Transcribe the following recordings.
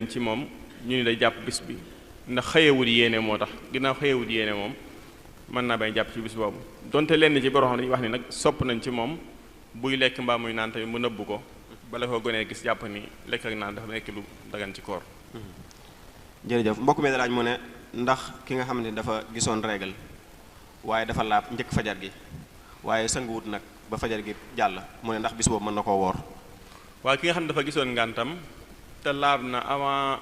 ci moom ñu ni day jàpp bis bi ndax xëyewul yéene moo tax ginnaaw xëyewul yéene moom mën naa bay jàpp ci bis boobu donte lenn ci borom dañuy wax ni nag sopp nañ ci moom buy lekk mbaa muy naan tamit mu nëbbu ko bala ko gënee gis jàpp ni lekk ak naan dafa nekk lu dagan ci koor. jërëjëf mbokk mi da laaj mu ne ndax ki nga xam ne dafa gisoon régal waaye dafa laab njëkk fajar gi waaye sanguwut nag ba fajar gi jàll mu ne ndax bis boobu mën na koo woor. waaye ki nga xam ne dafa gisoon ngàntam te laab na avant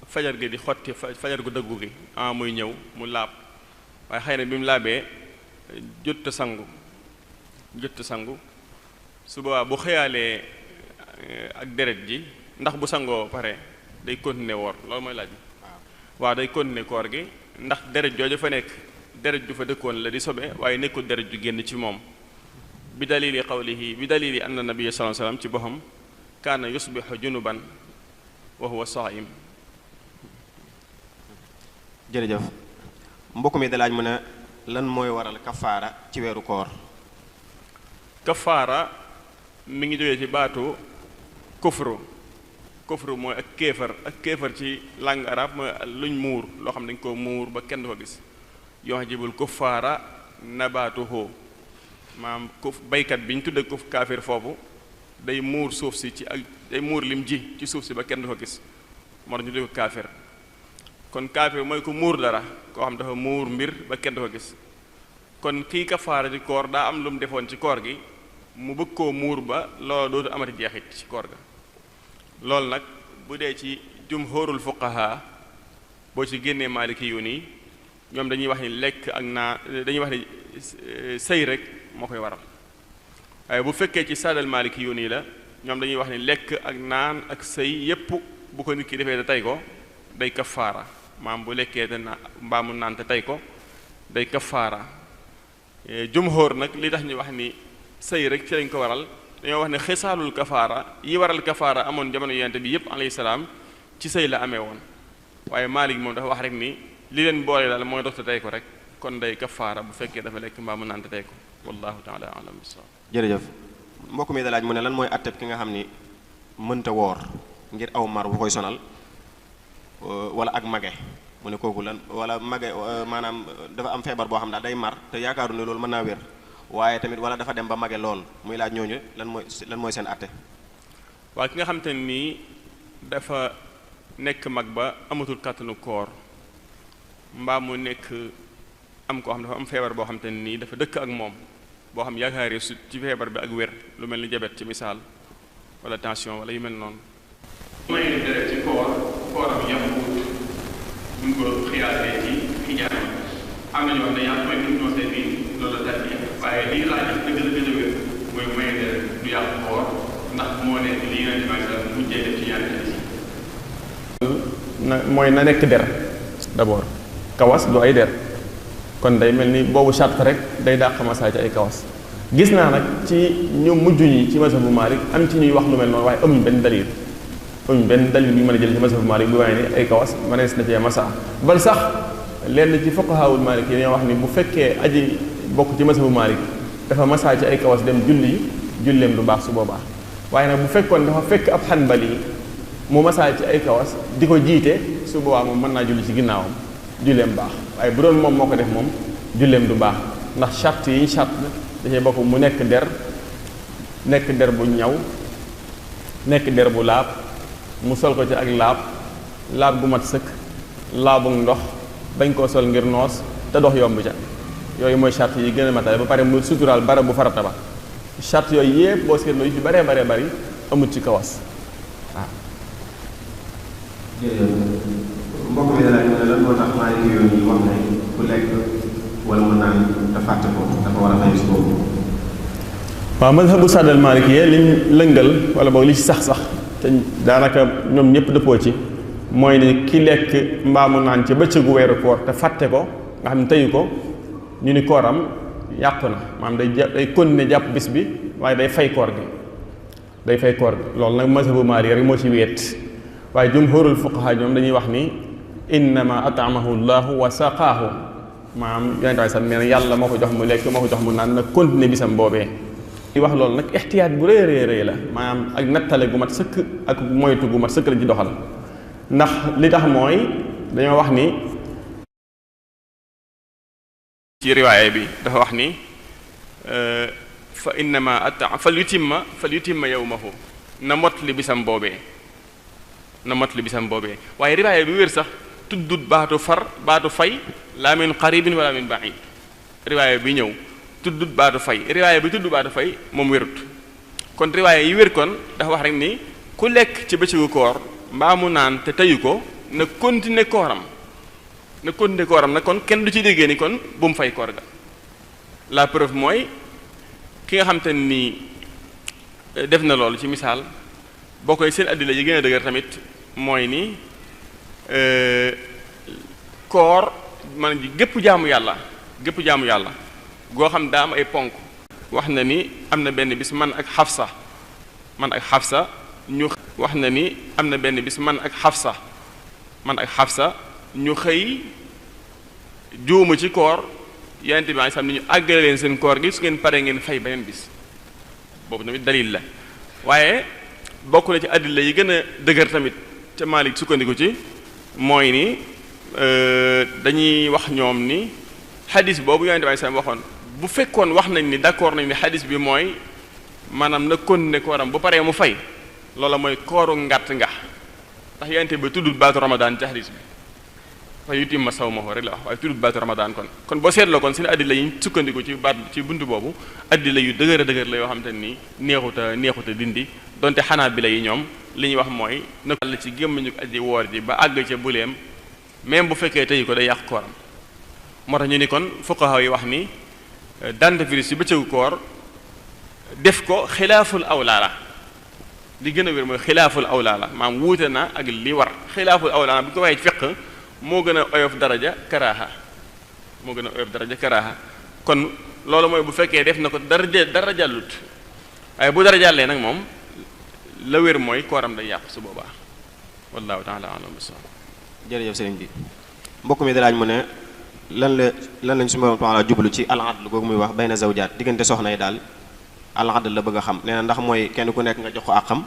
fajar gi di xotti fajar gu dëggu gi avant muy ñëw mu laab waaye xëy na bi mu laabee jot sangu su boobaa bu xëyaalee ak deret ji ndax bu sangoo pare day continuer woor loolu mooy laaj bi waaw day continuer koor gi ndax deret jooju fa nekk deret ju fa dëkkoon la di sobe waaye nekkul deret ju génn ci moom bi dalili qawlihi bi dalili anna nabiyya sallallahu alayhi wasallam ci boppam kaana yusbihu junuban wa huwa saa'im. jërëjëf mbokk mi da laaj mu ne lan mooy waral kafaara ci weeru koor. kafaara mi ngi jógee ci baatu kufru mooy ak kéefar ci langue arabe mooy luñ muur loo xam ne dañ ko muur ba kenn du ko gis yu'jibul kuffaara nabaatuhu maanaam baykat bi ñu tudde kaafir foofu day muur suuf si ci ak day muur lim ji ci suuf si ba kenn du ko gis moo tax ñu tudde ko kaafir kon kaafir mooy ku muur dara koo xam dafa muur mbir ba kenn du ko gis kon kii kafaara ci koor daa am lu mu defoon ci koor gi mu bëgg koo muur ba loolu dootu amati jeexit ci koor ga loolu nag bu dee ci jumhurul fuqaha boo ci génnee maaliki yu nii ñoom dañuy wax ni lekk ak naa dañuy wax ni sëy rek moo koy waral waaye bu fekkee ci saadal maaliki yu nii la ñoom dañuy wax ni lekk ak naan ak sëy yépp bu ko nit ki defee te tey ko day kafaara maam bu lekkee te na mbaa mu naan te tey ko day kafaara jumhur nag li tax ñu wax ni sëy rek ci lañ ko waral dañoo wax ne xisaalul kafaara yi waral kafaara amoon jamono yonent bi yépp alayhi salaam ci sëy la amee woon waaye Maalik moom dafa wax rek ni li leen boole daal mooy dox te tey ko rek kon day kafaara bu fekkee dafa lekk mbaa mu naan te tey ko wallahu taala alam bisawab. jërëjëf mbokk mi da laaj mu ne lan mooy atteb ki nga xam ni mënta woor ngir aw mar bu koy sonal wala ak mage mu ne kooku lan wala mage maanaam dafa am feebar boo xam daal day mar te yaakaaru ne loolu mën naa wér waaye tamit wala dafa dem ba mage lool muy laaj ñooñu lan mooy seen atte. waaye ki nga xam te nii dafa nekk mag ba amatul kàttanu koor mbaa mu nekk am koo xam dafa am feebar boo xam te nii dafa dëkk ak moom boo xam yaakaar su ci feebar bi ak wér lu mel ni diabète ci misaal wala tension wala yu mel noonu. may ni deret ci kooram yàqu buñ ko xiyaasee ci xijaar am nañu wax ne yàlla mooy buñ noosee nii loolu la tarbiya waaye lii laaj dëgg la gën a wér mooy may deret du yàqu koor ndax moo nekk li Yonent bi sa mujjee def ci ñaari mooy na nekk der d'abord kawas du ay der kon day mel ni boobu charte rek day dàq masaa ci ay kawas gis naa nag ci ñu mujj ñi ci mazhabu Maalik am ci ñuy wax lu mel noonu waaye amuñ benn dalil bu ñu mën a jël ci mazhabu Maalik bu waaye ni ay kawas mënees na cee masaa bal sax lenn ci fuqahaawul Maalik yi dañoo wax ni bu fekkee aji bokk ci mazhabu Maalik dafa masaa ci ay kawas dem julleem du baax su boobaa waaye nag bu fekkoon dafa fekk ab Hanbali mu masaa ci ay kawas di ko jiite su boobaa moom mën naa julli ci ginnaawam julleem baax waaye bu doon moom moo ko def moom julleem du baax ndax charte yi charte dafay bokk mu nekk der bu ñaw nekk der bu laab mu sol ko ci ak laab gu mat sëkk laabu ndox bañ koo sol ngir noos te dox yomb ca yooyu mooy charte yi gën a matale ba pare mu suturaal barab bu farata ba charte yooyu yépp boo seetloo yu ci baree bari amut ci kawas waaw. mbokk mi daal ne lan moo tax maa ngi yoon yi wax ne ku lekk wala mu naan te fàtte ko dafa war a fay si boobu. waaw mazhabu sadal maliki yi liñ lëngal wala boog li ci sax te daanaka ñoom ñëpp dëppoo ci mooy ne ki lekk mbaa mu naan ci bëccëgu weeru koor te fàtte ko nga xam ne teyu ko ñu ni kooram yàqu na maanaam day continuer jàpp bis bi waaye day fay koor gi loolu nag mazhabu maliki rek moo ci weet waaye jumhurul fuqaha ñoom dañuy wax ni innama at'amahu llahu wa saqaahu maanaam yonent bi sax nee na yàlla moo ko jox mu lekk moo ko jox mu naan nag continuer bisam boobee di wax loolu nag ixtiyaat bu rëy la maanaam ak nattale gu mat sëkk ak moytu gu mat sëkk lañ ci doxal ndax li tax mooy dañoo wax ni ci riwaaya bi dafa wax ni fa innama ata fal yutimma yawmahu na mot li bisam boobee waaye riwaaya bi wér sax tuddut baatu fay la min qaribin wala min ba'id riwaaya bi ñëw tuddut baatu fay riwaaya bi tudd baatu fay moom wérut kon riwaaya yi wér kon dafa wax rek ni ku lekk ci bëccëgu koor mbaa mu naan te teyu ko na continuer kooram nag kon kenn du ci déggee ni kon bu mu fay koor ga la preuve mooy ki nga xam te ni def na loolu ci misaal boo koy seen addila yi gën a dëgër tamit mooy ni koor man gépp jaamu yàlla goo xam daa am ay ponk wax na ni am na benn bis man ak Xafsa ñu wax na ni am na benn bis man ak Xafsa ñu xëy juuma ci koor yonent bi sallallahu alayhi wasallam ni ñu àggale leen seen koor gi su ngeen paree ngeen fay beneen bis boobu tamit dalil la waaye bokk na ci addila yi gën a dëgër tamit ca Maalik sukkandiku ci mooy ni dañuy wax ñoom ni xadis boobu yonent bi sallallahu alayhi wasallam waxoon bu fekkoon wax nañ ni d'accord nañ ni xadis bi mooy maanaam na continuer kooram bu paree mu fay loola mooy kooru ngàtt nga ndax yonent bi tuddul baatu Ramadan ci xadis bi fa yutimma sawmahu rek la wax waaye tuddul baatu Ramadan kon boo seetloo kon seen addila yi sukkandiku ci buntu boobu addila yu dëgër a dëgër la yoo xam te ni neexuta dindi donte Xanaabila yi ñoom li ñuy wax mooy na ko ci gémmiñu aji woor ji ba àgg ca buleem même bu fekkee tey ko day yàq kooram moo tax ñu ni kon fuqaha yi wax ni dentifrice ci bëccëgu koor def ko xilaaful awlaa la li gën a wér mooy xilaaful awlaa la maam wuute na ak li war xilaaful awlaa la bu ko waxee ci fiqh moo gën a oyof daraja karaaha kon loolu mooy bu fekkee def na ko dara jàllut waaye bu dara jàllee nag moom la wér mooy kooram day yàqu su boobaa wallahu taala alam bisawab. jërëjëf sëriñ bi mbokk mi dalaaj mu ne lan lañ subhanahu wa ta'ala jublu ci al-adl googu muy wax bayna zawjaat diggante soxna yi daal al-adl la bëgg a xam nee na ndax mooy kenn ku nekk nga jox ko àqam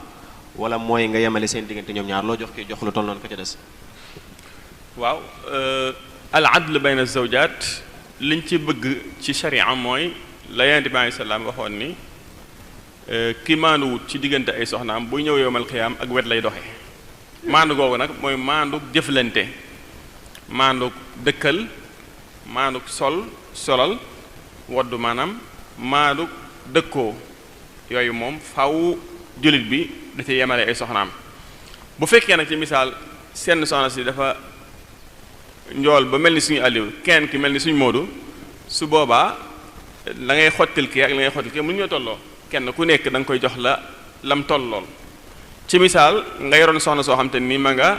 wala mooy nga yemale seen diggante ñoom ñaar loo jox kii jox lu toll noonu ko ca des. waaw al-adl bayna zawjaat liñ ci bëgg ci sharia mooy la Yonent bi alayhi salaam waxoon ni ki maanduwut ci diggante ay soxnaam buy ñëw yowmal xiyaam ak wet lay doxe maandu googu nag mooy maandu jëflante maandu dëkkal maandu solal woddu maanaam maandu dëkkoo yooyu moom faw jullit bi da ci yemale ay soxnaam bu fekkee nag ci misaal seen soxna si dafa njool ba mel ni suñu Aliou kenn ki mel ni suñu Moodu su boobaa la ngay xottil kii ak la ngay xottil kii mënu ñoo tolloo kenn ku nekk da nga koy jox lam tollool ci misaal nga yoroon soxna soo xam te ni ma nga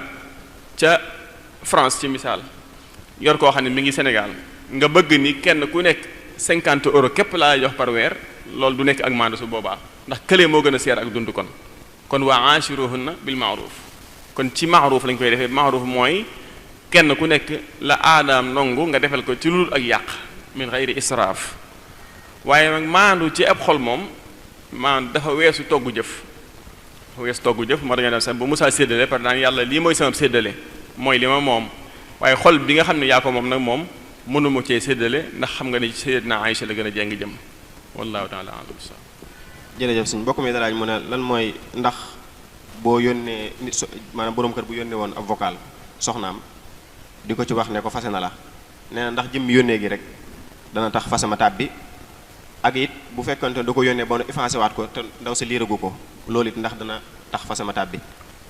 ca France ci misaal yor koo xam ne mi ngi Sénégal nga bëgg ni kenn ku nekk 50 euros képp laa jox par weer loolu du nekk ak maandu su boobaa ndax kële moo gën a seer ak dund kon waa ashiruhunna bil ma'ruf kon ci ma'ruf lañ koy defee ma'ruf mooy kenn ku nekk la aadaam nongu nga defal ko ci lu dul ak yàq min ghayri israaf waaye nag maandu ci ab xol moom maandu dafa weesu togg jëf moo dañoo dem sax bu musaa séddale par daan yàlla lii mooy sama séddale mooy li ma moom waaye xol bi nga xam ne yaa ko moom nag moom mënuma cee séddale ndax xam nga ni Sayyidina Aïcha la gën a jeng jëm wallahu taala alam. jërëjëf suñ mbokk mi dalaaj mu ne lan mooy ndax boo yónnee nit maanaam boroom kër bu yónnee woon ab vocal soxnaam di ko ci wax ne ko fase na la nee na ndax jëm yónnee gi rek dana tax fase ma tàbbi ak it bu fekkonte da ko yónnee ba nu effacé waat ko te ndaw si liiragu ko loolu it ndax dana tax fase ma tàbbi.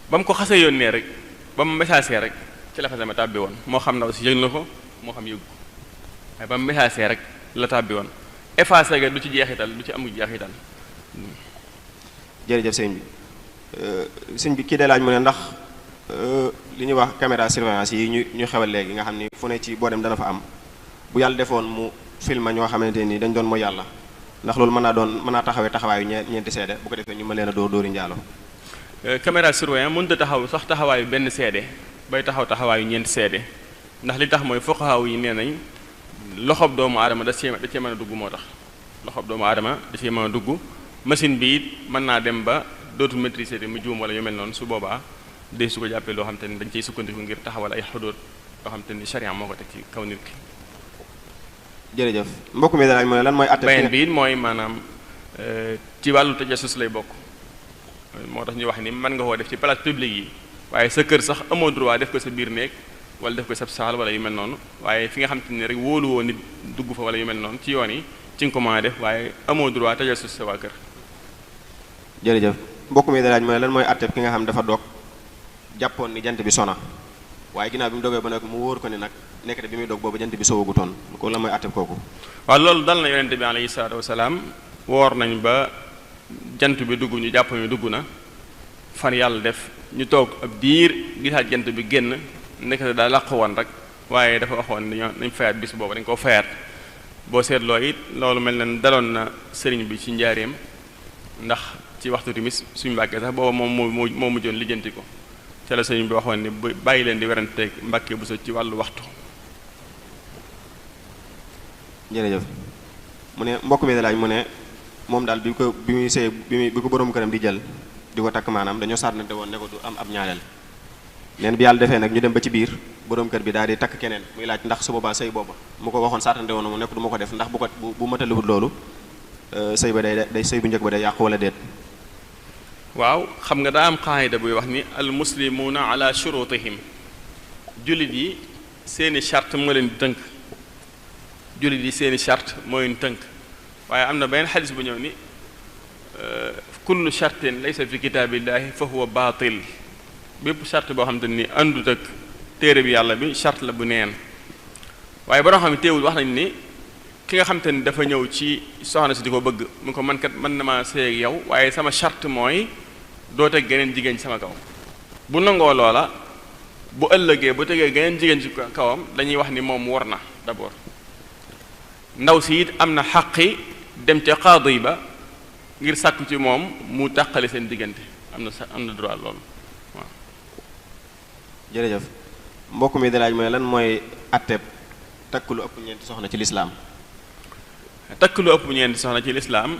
ba mu ko xasee yónnee rek ba mu message rek ci la fase ma tàbbi woon moo xam ndaw si yëg na ko moo xam yëgu ko waaye ba mu message rek la tàbbi woon effacé ga du ci jeexital du ci amu jeexital. jërëjëf sëñ bi kii de laaj mu ne ndax li ñuy wax caméra surveillance yi ñu xewal léegi nga xam ni fu ne ci boo dem dana fa am bu yàlla defoon mu film ñoo xamante ni dañ doon mooy yàlla ndax loolu mën naa taxawee taxawaayu ñeenti seede bu ko defee ñu mën leen a dóori njaalo. caméra surveillance mënut a taxaw sax taxawaayu benn seede bay taxawaayu ñeenti seede ndax li tax mooy fuqahaa yi nee nañ loxob doomu aadama da cee mën a dugg moo tax loxob doomu aadama da cee mën a dugg machine bi it mën naa dem ba dootu maîtriser te mu juum wala yu mel noonu su boobaa dee su ko jàppee loo xam te ni dañ ciy sukkandiku ngir taxawal ay xuduud loo xam te ni sharia moo ko teg ci kaw nit ki. jërëjëf mbokk mi daal mooy lan mooy atte beneen bi mooy maanaam ci wàllu tajassus lay bokk. moo tax ñu wax ni mën nga koo def ci place publique yi waaye sa kër sax amoo droit def ko sa biir néeg wala def ko sa saal wala yu mel noonu waaye fi nga xam te ni rek wóolu woo nit dugg fa wala yu mel noonu ci yoon yi ci nga ko mën a def waaye amoo droit tajassus sa waa kër. jërëjëf mbokk mi daal mooy lan mooy atte ki nga xam dafa doog jàppoon ni jant bi sona waaye ginnaaw bi mu dogee ba nag mu wóor ko ni nag nekk te bi muy dog boobu jant bi sowagutoon ko lan mooy atte kooku. waaw loolu dal na yonente bi alayhi salaatu wasalaam woor nañ ba jant bi dugg ñu jàpp ñu dugg na fan yàlla def ñu toog ab diir gisaat jant bi génn nekk daa làq woon rek waaye dafa waxoon nañ fayaat bis boobu dañ koo fayaat boo seetloo it loolu mel na daloon na sëriñ bi ci njaareem ndax ci waxtu timis suñu mbàkkee sax booba moo mujjoon lijjanti ko ca la sëriñ bi waxoon ne bàyyi leen di weranteeg mbàkkee bu sa ci wàllu waxtu. jërëjëf mu ne mbokk mi da laaj mu ne moom daal bi muy sëy bi ko borom këram di jël di ko takk maanaam dañoo sàrnante woon ne ko du am ab ñaareel neen bi yàlla defee nag ñu dem ba ci biir borom kër bi daal di takk keneen muy laaj ndax su boobaa sëy booba mu ko waxoon sàrnante woon mu nekk du ma ko def ndax bu mataliwut loolu sëy ba day sëy bu njëkk ba day yàqu wala déet. waaw xam nga daa am qaayida buy wax ni al muslimuuna ala shurutihim jullit yi seeni charte moo leen di tënk jullit yi seeni charte moo leen tënk waaye am na benn xadis bu ñëw ni kullu chartin laysa fi kitaabillahi fa huwa baatil bépp charte boo xam te ni àndut ak téere bi yàlla bi charte la bu neen waaye ba xam ne teewul wax nañ ni ki nga xam te ni dafa ñëw ci soxna si di ko bëgg mu ko man kat mën na ma sëy ak yow waaye sama charte mooy doo teg geneen jigéen ci sama kaw bu nangoo loola bu ëllëgee bu tegee geneen jigéen ci kawam dañuy wax ni moom war na d'abord ndaw si it am na xaqi dem ca qaadi ba ngir sàkku ci moom mu tàqale seen diggante am na droit loolu waaw. jërëjëf mbokk mi dalaaj mooy lan mooy atteb takk lu ëpp ñeenti soxna ci lislaam. takk lu ëpp ñeenti soxna ci lislaam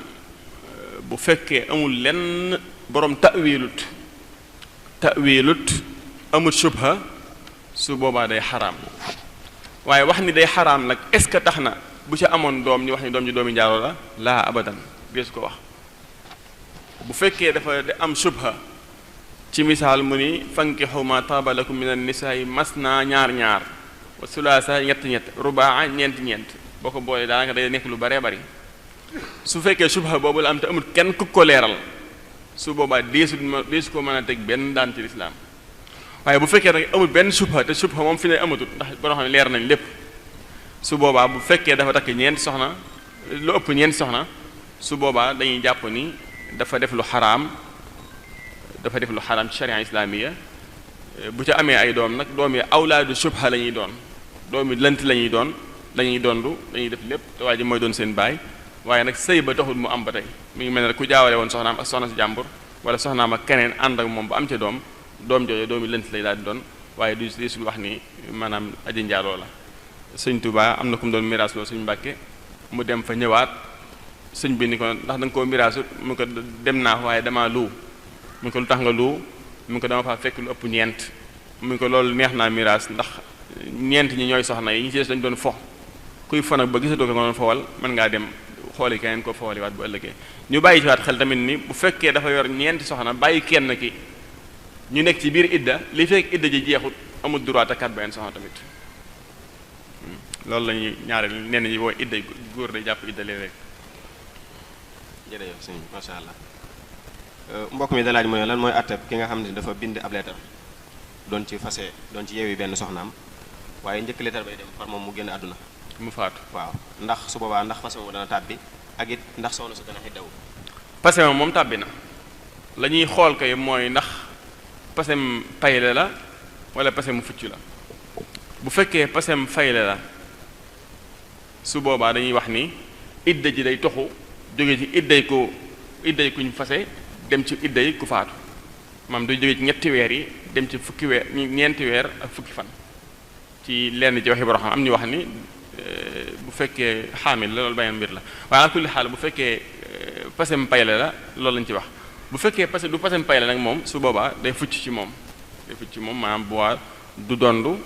bu fekkee amul lenn borom ta'wilut amul shubha su boobaa day xaraam waaye wax ni day xaraam nag est-ce que tax na bu ci amoon doom ñu wax ni doom ji doomi njaaro la laa abadan beesu ko wax bu fekkee dafa am shubha ci misaal mu ni fankixu ma taaba lakum min an-nisaa masna ñaar wa sulaasa ñett rubaa ñeent boo ko boolee daanaka day nekk lu baree bari su fekkee shubha boobu la am te amul kenn ku ko leeral su boobaa deesu ko mën a teg benn daan ci lislaam waaye bu fekkee nag amul benn shubha te shubha moom fi ne amatul ndax boo xam ne leer nañ lépp su boobaa bu fekkee dafa takk ñeenti soxna lu ëpp ñeenti soxna su boobaa dañuy jàpp ni dafa def lu xaraam ci sharia islamiya bu ca amee ay doom nag doom yi awlaadu shubha la ñuy doon doom yi lënt la ñuy doon dañuy dondu dañuy def lépp te waa ji mooy doon seen baay waaye nag sëy ba taxul mu am ba tey mi ngi mel ne ku jaawale woon soxnaam ak soxna si jàmbur wala soxnaam ak keneen ànd ak moom ba am ca doom jooju doom yi lënt lay daal di doon waaye du sul wax ni maanaam aji njaaloo la. sëñ Tuubaa am na ku mu doon miraas loo suñu Mbàkke mu dem fa ñëwaat sëñ bi ni ko ndax da nga koo miraasut mu ko dem naa waaye damaa luu mu ko lu tax nga luu mu ko dama faa fekk lu ëpp ñeent mu ko loolu neex naa miraas ndax ñeent ñi ñooy soxna yi ñi ci des dañu doon fo kuy fo nag ba gisatoo ko nga doon fowal mën ngaa dem xooli keneen ko fowaliwaat bu ëllëgee ñu bàyyi ci waat xel tamit ni bu fekkee dafa yor ñeenti soxna bàyyi kenn ki ñu nekk ci biir idda li fekk idda ji jeexut amul droit takkaat benn soxna tamit loolu la ñuy ñaare nenn ñi boo idda góor day jàpp idda léeg-léeg. jërëjëf sëñ masha Allah mbokk mi da laaj mu ne lan mooy atteb ki nga xam ne dafa bind ab leetar doon ci fase doon ci yeewi benn soxnaam waaye njëkk leetar bay dem par moom mu génn àdduna mu faatu waaw ndax su boobaa ndax fase moom dana tàbbi ak it ndax soxna su dana xiddawu fase moom tàbbi na la ñuy xool kay mooy ndax pasem payle la wala pasem fucc la bu fekkee pasem fayle la su boobaa dañuy wax ni idda ji day toxu jóge ci idday kuñ fase dem ci idday ku faatu maam day jóge ci ñetti weer yi dem ci fukki weer ñeenti weer ak fukki fan ci lenn ci waxi borom xam am ñu wax ni bu fekkee xaamil la loolu beneen mbir la waaye ala kulli xaal bu fekkee pasem payle la loolu lañ ci wax bu fekkee du pasem payle nag moom su boobaa day fucc ci moom defut ci moom maanaam boobaa du dondu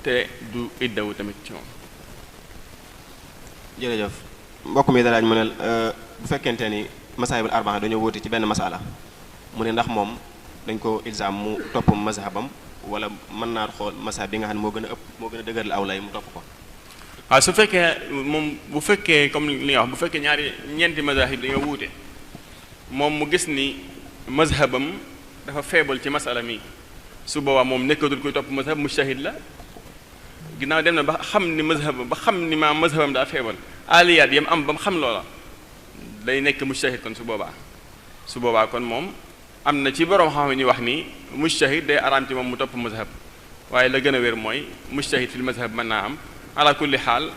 te du iddawu tamit ci moom. jërëjëf mbokk mi da laaj mu ne bu fekkente ni masaahibul arbaa dañoo wóote ci benn masala mu ne ndax moom dañ ko ilzaam mu topp mazhabam wala mën naa xool mazhab bi nga xam ne moo gën a ëpp moo gën a dëgër la aw lay mu topp ko. waaw su fekkee moom bu fekkee comme li nga wax bu fekkee ñeenti mazahib dañoo wuute moom mu gis ni mazhabam dafa faible ci masala mi su boobaa moom nekkatul koy topp mazhab mujtahid la ginnaaw dem na ba xam ni mazhabam daa faible aliyaat yam am ba mu xam loola day nekk mujtahid kon su boobaa kon moom am na ci borom xam ñu wax ni mujtahid day araam ci moom mu topp mazhab waaye la gën a wér mooy mujtahid fil mazhab mën naa am ala kulli xaal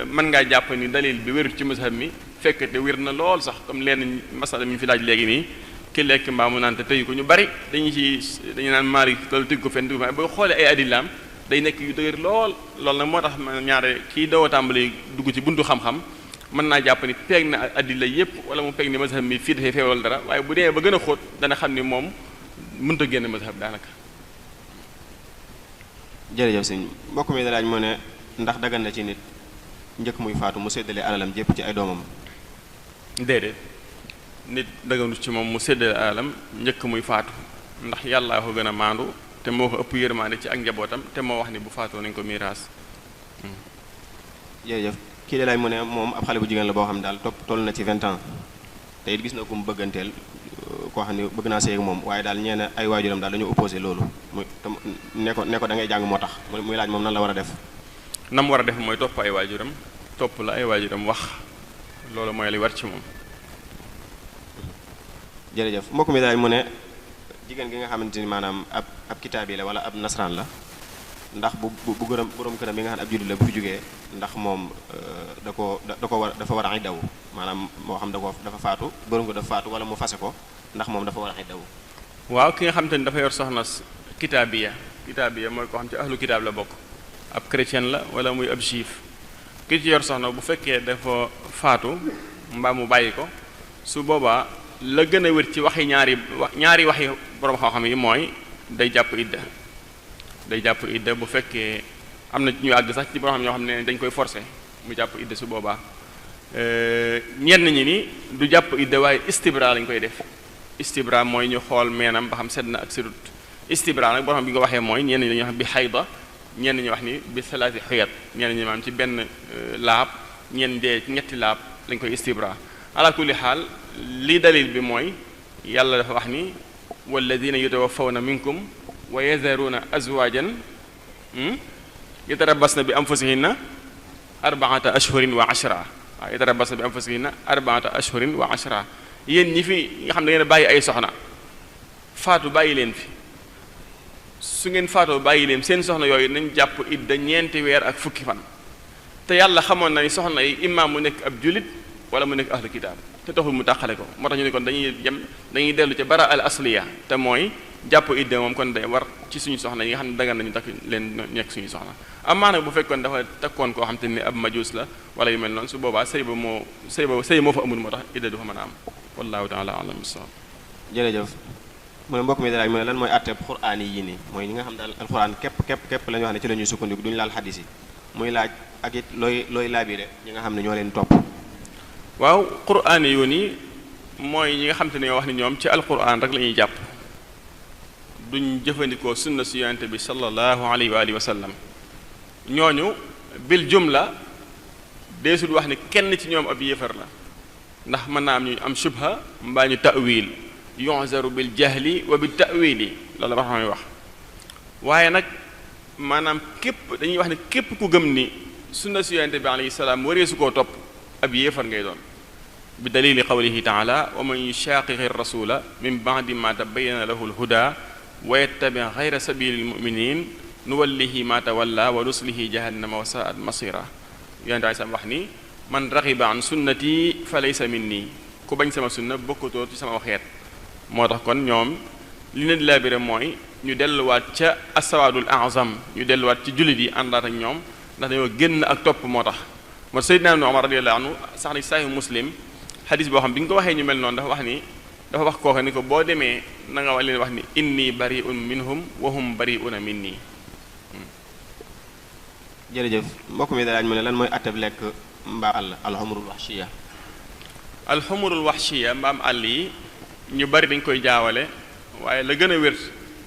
mën ngaa jàpp ni dalil bi wérut ci mazhab mi fekk te wér na lool sax comme lenn masala mi ñu fi laaj léegi nii ki lekk mbaa mu naan te tëyu ko ñu bari dañu naan maari loolu tëgg ko fenn tëgg ko boo xoolee ay adillaam day nekk yu dëgër lool nag moo tax ñaare kii doo tàmbali dugg ci buntu xam-xam mën naa jàpp ni peeg na adilla yépp wala mu peeg ni mazhab mi fii dafay feewal dara waaye bu dee ba gën a xóot dana xam ni moom mënut a génn mazhab daanaka. jërëjëf sëñ mbokk mi da laaj moo ne ndax dagan na ci nit njëkk muy faatu mu séddale alalam jépp ci ay doomam. déedéet nit daganut ci moom mu séddale alalam njëkk muy faatu ndax yàllaa ko gën a maandu te moo ko ëpp yërmaande ci ak njabootam te moo wax ni bu faatoo nañ ko miiraas. jërëjëf kii de laaj mu ne moom ab xale bu jigéen la boo xam daal toll na ci 20 ans te it gis na ko mu bëgganteel koo xam ne bëgg naa sëy ak moom waaye daal ñeena ay waajuram daal dañu opposé loolu muy ne ko da ngay jàng moo tax muy laaj moom nan la war a def. nam war a def mooy topp ay waajuram topp la ay waajuram wax loolu mooy li war ci moom. jërëjëf mbokk mi daal mu ne jigéen gi nga xamante ni maanaam ab kitaab yi la wala ab nasaraan la ndax bu gërëm borom këram bi nga xam ne ab jullit la bu fi jógee ndax moom dafa war a iddawu maanaam moo xam dafa faatu borom ko dafa faatu wala mu fase ko ndax moom dafa war a iddawu. waaw ki nga xamante ni dafa yor soxna kitaabiya mooy koo xam ci ahlu kitaab la bokk. ab chrétien la wala muy ab juif ki ci yor soxna bu fekkee dafa faatu mbaa mu bàyyi ko su boobaa la gën a wér ci waxi ñaari waxi borom xam-xam yi mooy day jàpp idda bu fekkee am na ñu àgg sax ci borom xam ñoo xam ne dañ koy forcer mu jàpp idda su boobaa ñenn ñi ni du jàpp idda waaye istibra lañ koy def istibra mooy ñu xool meenam ba xam sedd na ak sedut istibra nag borom xam bi nga waxee mooy ñenn ñi dañuy wax bi xayda ñenn ñi wax ni bi salaati xuyat ñenn ñi maam ci benn laab ñenn dee ñetti laab lañ koy istibra ala kulli xaal li dalil bi mooy yàlla dafa wax ni walladina yutawaffawna minkum wa yazaruna azwajan yatarabbasna bi anfusihinna arbaata ashhurin wa ashra waaw yatarabbasna bi anfusihinna arbaata ashhurin wa ashra yéen ñi fi nga xam ne da ngeen a bàyyi ay soxna faatu bàyyi leen fi su ngeen faatoo bàyyi leen seen soxna yooyu nañ jàpp idda ñeenti weer ak fukki fan te yàlla xamoon na ni soxna yi imam mu nekk ab julit wala mu nekk ahlu kitaab te taxul mu tàqale ko moo tax ñu ne kon dañuy dellu ca bara al asliya te mooy jàpp idda moom kon day war ci suñu soxna yi nga xam ne dagan nañu takk leen nekk suñu soxna amaa nag bu fekkoon dafa takkoon koo xam te ni ab majuus la wala yu mel noonu su boobaa sëy moo fa amul moo tax idda du fa mën a am wallahu taala alam bisawab. jërëjëf mu ne mbokk mi dalaaj mu ne lan mooy àtteeb xuraan yi nii mooy ñi nga xam daal alxuraan képp la ñu wax ne ci la ñuy sukkandiku duñu laal xadis yi muy laaj ak it looy laabire ñi nga xam ne ñoo leen topp. waaw quraan yoon yi mooy ñi nga xam te ne ñoo wax ne ñoom ci alquran rek la ñuy jàpp duñ jëfandikoo sunna si yonente bi sallallahu alayhi wa alihi wa sallam ñooñu bil jumla deesul wax ne kenn ci ñoom ab yéefar la ndax mën naa am ñu am shubha mbaa ñu ta'wil yu'zaru bil jahli wa bil ta'wili loolu la xam wax waaye nag maanaam dañuy wax ne képp ku gëm ni sunna si yonente bi alayhi salaam waree su koo topp ab yéefar ngay doon bi dalili qawlihi taala wa man yushaqiqi rasula min ba'di ma tabayyana lahu alhuda wa yattabi ghayra sabili almuminin nuwallihi ma tawalla wa nuslihi jahannama wa sa'at masira yonente ay sam wax ni man raxiba an sunnati fa laysa minni ku bañ sama sunna bokkutoo ci sama xeet moo tax kon ñoom li leen laabire mooy ñu delluwaat ca asawaadul azam ñu delluwaat ci jullit yi àndaat ak ñoom ndax dañoo génn ak topp moo tax moo Seydina Ibn Umar radiyallahu anhu sax na sahih Muslim xadis boo xam bi nga ko waxee ñu mel noonu dafa wax ni dafa wax kooka ni ko boo demee na nga leen wax ni inni bari'un minhum wa hum bari'una minni. jërëjëf mbokk mi daal mu ne lan mooy atteb lekk mbaam àll alxumurul waxshiya. alxumurul waxshiya mbaam àll yi ñu bari dañ koy jaawale waaye la gën a wér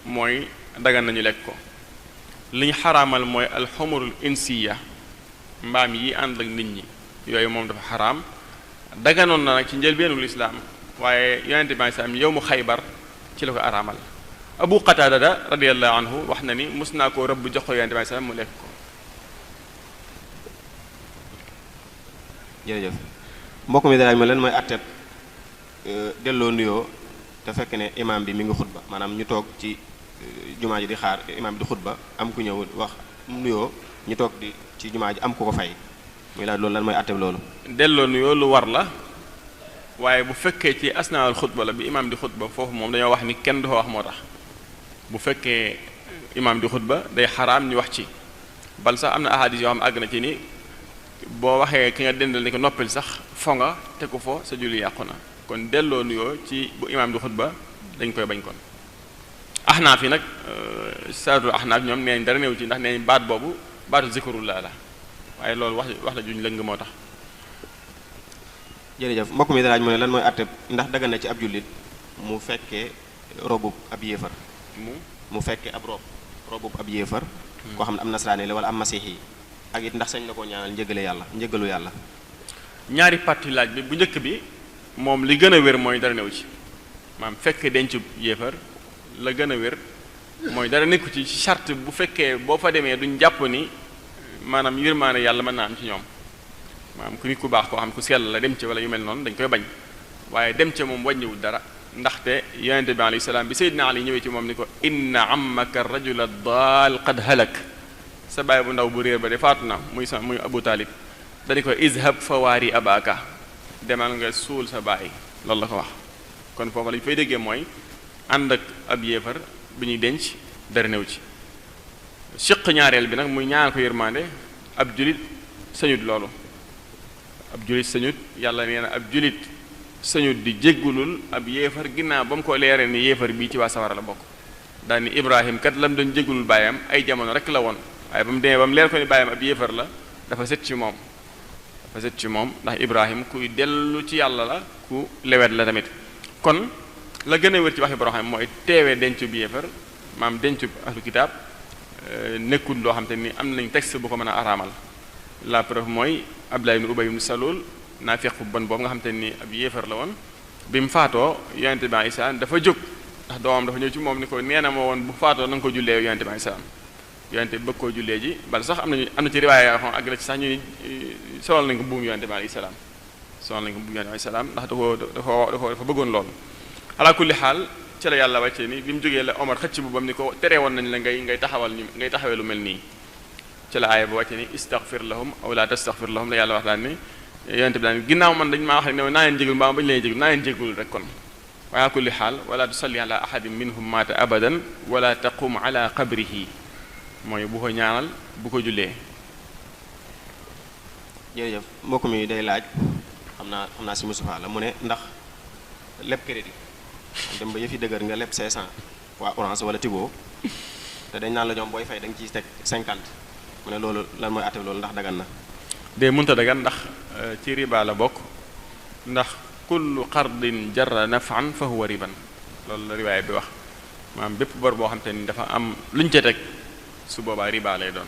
mooy dagan nañu lekk ko. li ñu xaraamal mooy alxumurul insiya mbaam yi ànd ak nit ñi yooyu moom dafa xaraam daganoon na nag ci njëlbeenul islaam waaye yonente bi salaam yow mu xaybar ci la ko araamal. abu qataada radiyallahu anhu wax na ni mus naa koo rëbb jox ko yonente bi salaam mu lekk ko. jërëjëf mbokk mi daal ma lan mooy atteb delloo nuyoo te fekk ne imaam bi mi ngi xutba maanaam ñu toog ci jumaa ji di xaar imaam bi di xutba am ku ñëw wax nuyoo ñu toog di ci jumaa ji am ku ko fay muy laaj loolu lan mooy atteb loolu. delloo nuyoo lu war la waaye bu fekkee ci asnaal xutba la bi imaam di xutba foofu moom dañoo wax ni kenn du fa wax moo tax bu fekkee imaam di xutba day xaraam ñu wax ci bal sax am na ahadis yoo xam àgg na ci ni boo waxee ki nga dendal ni ko noppil sax fo nga te ko fo sa julli yàqu na kon delloo nuyoo ci bu imaam di xutba dañ koy bañ kon. ahnaaf yi nag saatu ahnaaf ñoom nee nañ dara néew ci ndax nee nañ baat boobu baatu zikrullah la waaye loolu wax la juñ lëng moo tax. jërëjëf mbokk mi dalaaj mu ne lan mooy àtte ndax dagan na ci ab jullit mu fekkee robub ab yéefar mu fekkee ab robub ab yéefar koo xam ne am nasraani la wala am masiix yi ak it ndax sañ na koo ñaanal njëgalu yàlla. ñaari parti laaj bi bu njëkk bi moom li gën a wér mooy dara néew ci maam fekkee dencub yéefar la gën a wér mooy dara nekku ci charte bu fekkee boo fa demee duñ jàpp ni maanaam yërmaane yàlla mën naa am ci ñoom maanaam ku nit ku baax koo xam ku sell la dem ci wala yu mel noonu dañ koy bañ waaye dem ca moom wàññiwul dara ndaxte yonente bi alayhi salaam bi Seydina Ali ñëwee ci moom ni ko inna ammaka rajula daal qad halak sa baay bu ndaw bu réer ba de faatu na muy Abu Talib dañu ko izhab fawaari abaka demal nga suul sa baay loolu la ko wax kon foofu lañ fay déggee mooy ànd ak ab yéefar bu ñuy denc dara néew ci siq ñaareel bi nag muy ñaan ko yërmande ab julit sañut loolu ab julit sañut yàlla nee na ab julit sañut di jéggulul ab yéefar ginnaaw ba mu ko leeree ni yéefar bii ci waa sawara la bokk daal ni Ibrahim kat lam doon jéggulul baayam ay jamono rek la woon waaye ba mu demee ba mu leer ko ni baayam ab yéefar la dafa set ci moom ndax Ibrahim kuy dellu ci yàlla la ku lewet la tamit kon la gën a wér ci wax Ibrahim mooy teewee dencu bi yéefar maam dencu ahlu kitaab nekkul loo xam te ni am nañ texte bu ko mën a araamal la preuve mooy Abdullah ibn Ubay ibn Salul naafiq bu bon boobu nga xam te ni ab yéefar la woon bi mu faatoo yonente bi Isa dafa jóg ndax doomam dafa ñëw ci moom ni ko nee na ma woon bu faatoo na nga ko jullee yonente bi Isa yonente bi bëgg koo jullee ji bal sax am na ci riwaaya yoo xam àgg na ci sax ñu ni solal nañ ko buum yonente bi alayhi salaam ndax dafa bëggoon loolu ala kulli xaal ci la yàlla wàccee ni bi mu jógee la Omar xëcc bu bam ni ko teree woon nañ la ngay taxawee lu mel nii ci la aaya ba wàccee ni istaghfir lahum aw la tastaghfir lahum la yàlla wax daan ni yonente bi daan ginnaaw man dañ maa wax ne naa leen jégul mbaa bañu leen jégul naa leen jégul rek kon wa ala kulli xaal wala tusalli ala ahadin minhum maata abadan wala taqum ala qabrihi mooy bu ko ñaanal bu ko jullee. jërëjëf mbokk mi day laaj xam naa si Moustapha la mu ne ndax leb crédit dem ba yëf yi dëgër nga leb 500 waa Orange wala Tigo te dañ naan la ñoom booy fay da nga ciy teg 50 mu ne loolu lan mooy àtte loolu ndax dagan na. de mënta dagan ndax ci riba la bokk ndax kullu qardin jarra naf'an fa huwa riban loolu la riwaaya bi wax maanaam bépp bor boo xam te ni dafa am luñ ca teg su boobaa riba lay doon.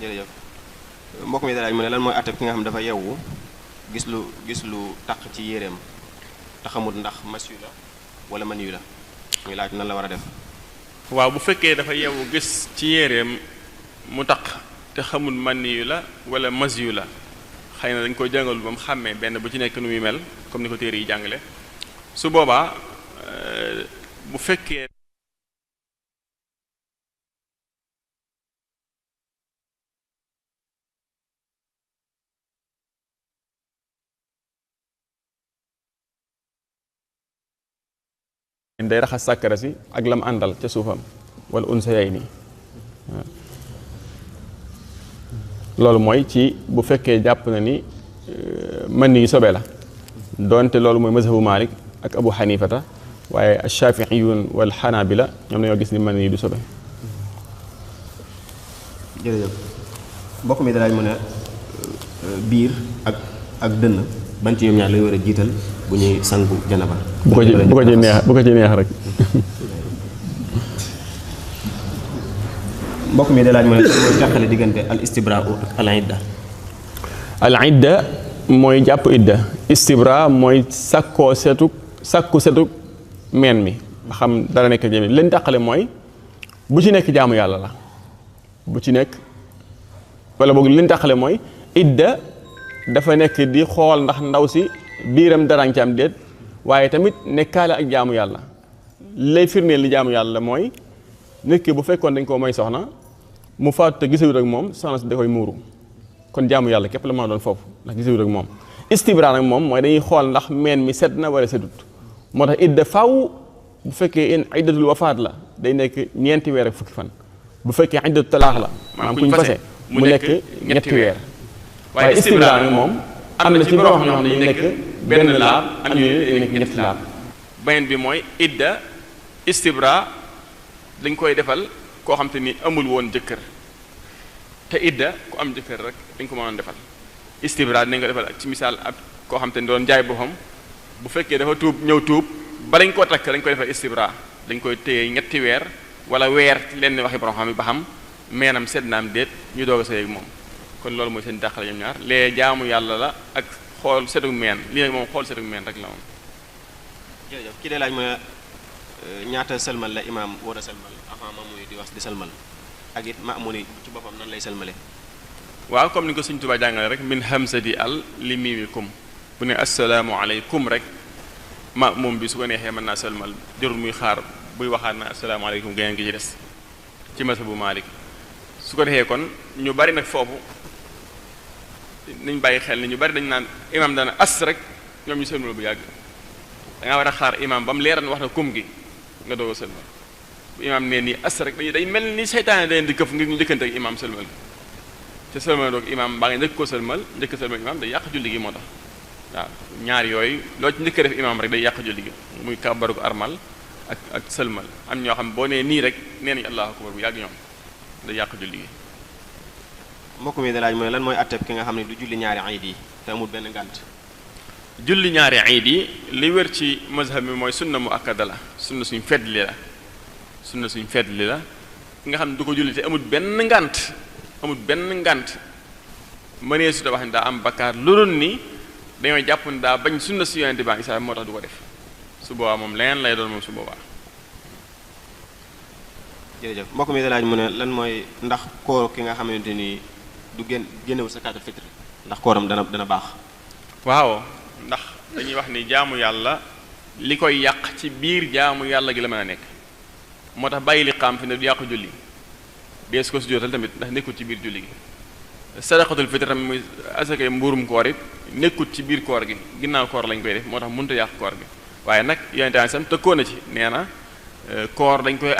jërëjëf mbokk mi daal mu ne lan mooy àtte ki nga xam dafa yewwu gis lu taq ci yéreem te xamul ndax mas yu la wala man yu la muy laaj nan la war a def. waaw bu fekkee dafa yewwu gis ci yéreem mu taq te xamul man yu la wala mas yu la xëy na dañ ko jàngalul ba mu xàmmee benn bu ci nekk nu muy mel comme ni ko téere yi jàngale su boobaa bu fekkee day raxas sàkkara si ak lam àndal ca suufam wala unsa yay nii loolu mooy ci bu fekkee jàpp na ni mën ni sobe la donte loolu mooy mazhabu Malik ak Abu Hanifata waaye ash-Shafi'iyun wal Hanabila ñoom dañoo gis ni man nii du sobe. jërëjëf mbokk mi dalaaj mu ne biir ak dënn ban ci ñoom ñaar lay war a jiital bu ñuy sangu janaba. bu ko ci neex rek. mbokk mi dalaaj mu ne mooy jàqale diggante al istibra ak al idda. al idda mooy jàpp idda, istibra mooy sakku setu meen mi ba xam dara nekk jëmi leen tàqale mooy bu ci nekk jaamu yàlla la bu ci nekk wala boog leen tàqale mooy idda dafa nekk di xool ndax ndaw si biiram dara ci am déet waaye tamit nekkaale ak jaamu yàlla lay firndeel li jaamu yàlla mooy nit ki bu fekkoon dañ koo may soxna mu faatu te gisewut ak moom soxna si da koy muuru kon jaamu yàlla képp la mën a doon foofu ndax gisewut ak moom. istibra nag moom mooy dañuy xool ndax meen mi set na wala setut moo tax idda faw bu fekkee iddatul wafaat la day nekk ñeenti weer ak fukki fan bu fekkee iddatul talaax la maanaam kuñ fase mu nekk ñetti weer waaye istibra nag moom am na ci borom ñoo xam ne dañu nekk benn laab am ñu ne dañu nekk ñetti laab. beneen bi mooy idda istibra dañ koy defal koo xam te ni amul woon jëkkër te idda ku am jëkkër rek dañ ko mënoon defal. istibra dinañ ko defal ci misaal ab koo xam te ni doon jaay boppam bu fekkee dafa tuub ñëw tuub ba lañ koo takk dañ koy defal istibra dañ koy téye ñetti weer wala weer ci lenn waxi borom xam yi ba xam meenam sedd naam déet ñu doog a sëy ak moom kon loolu mooy seen dàqale ñoom ñaar lee jaamu yàlla la ak xool setu meen lii nag moom xool setu meen rek la moom. jërëjëf kii de laaj mooy ñaata sëlmal la imaam war a sëlmal avant ma muy di wax di sëlmal ak it ma mu ni ci boppam nan lay sëlmale. waaw comme ni ko Sëñ Tuubaa jàngale rek min hamsati al li miimikum bu ne assalaamu aleykum rek ma moom bi su ko neexee mën naa sëlmal jarul muy xaar buy waxaat na assalaamu aleykum geneen gi ci des ci mazhabu Maalik su ko defee kon ñu bari nag foofu nañ bàyyi xel ni ñu bari dañ naan imaam dana as rek ñoom ñu sëlmal bu yàgg da ngaa war a xaar imaam ba mu leeral wax na kum gi nga doog a sëlmal bu imaam nee nii as rek day mel ni seytaane da leen di këf ngir ñu njëkkante ak imaam sëlmal te sëlmal doog imaam baa nga njëkk ko sëlmal njëkk sëlmal imaam day yàq julli gi moo tax waaw ñaar yooyu loo ci njëkk def imaam rek day yàq julli gi muy kàbbaru armal ak sëlmal am ñoo xam boo nee nii rek nee nañu allahu akbar bu yàgg ñoom day yàq julli gi. mbokk mi da laaj mooy lan mooy atteb ki nga xam ne du julli ñaari ayid yi te amul benn ngànt. julli ñaari ayid yi li wér ci mazhab bi mooy sunna mu akkada la sunna suñ feddli la sunna suñ feddli la ki nga xam ne du ko julli te amul benn ngànt mënee su da wax ne daa am bakkaar lu dul ni dañoo jàpp ne daa bañ sunna si yonente bi isa moo tax du ko def su boobaa moom leneen lay doon moom su boobaa. jërëjëf mbokk mi da laaj mu ne lan mooy ndax koor ki nga xamante ni du génnewul zakaatul fitr ndax kooram dana baax. waaw ndax dañuy wax ni jaamu yàlla li koy yàq ci biir jaamu yàlla gi la mën a nekk moo tax bàyyi li xam fi ne du yàq julli dees ko si jootal tamit ndax nekkul ci biir julli gi. sadaqatul fitr tamit muy asakay mbuurum koor it nekkul ci biir koor gi ginnaaw koor lañ koy def moo tax mënut a yàq koor gi waaye nag yonente bi sam tëkkoo na ci nee na koor dañ koy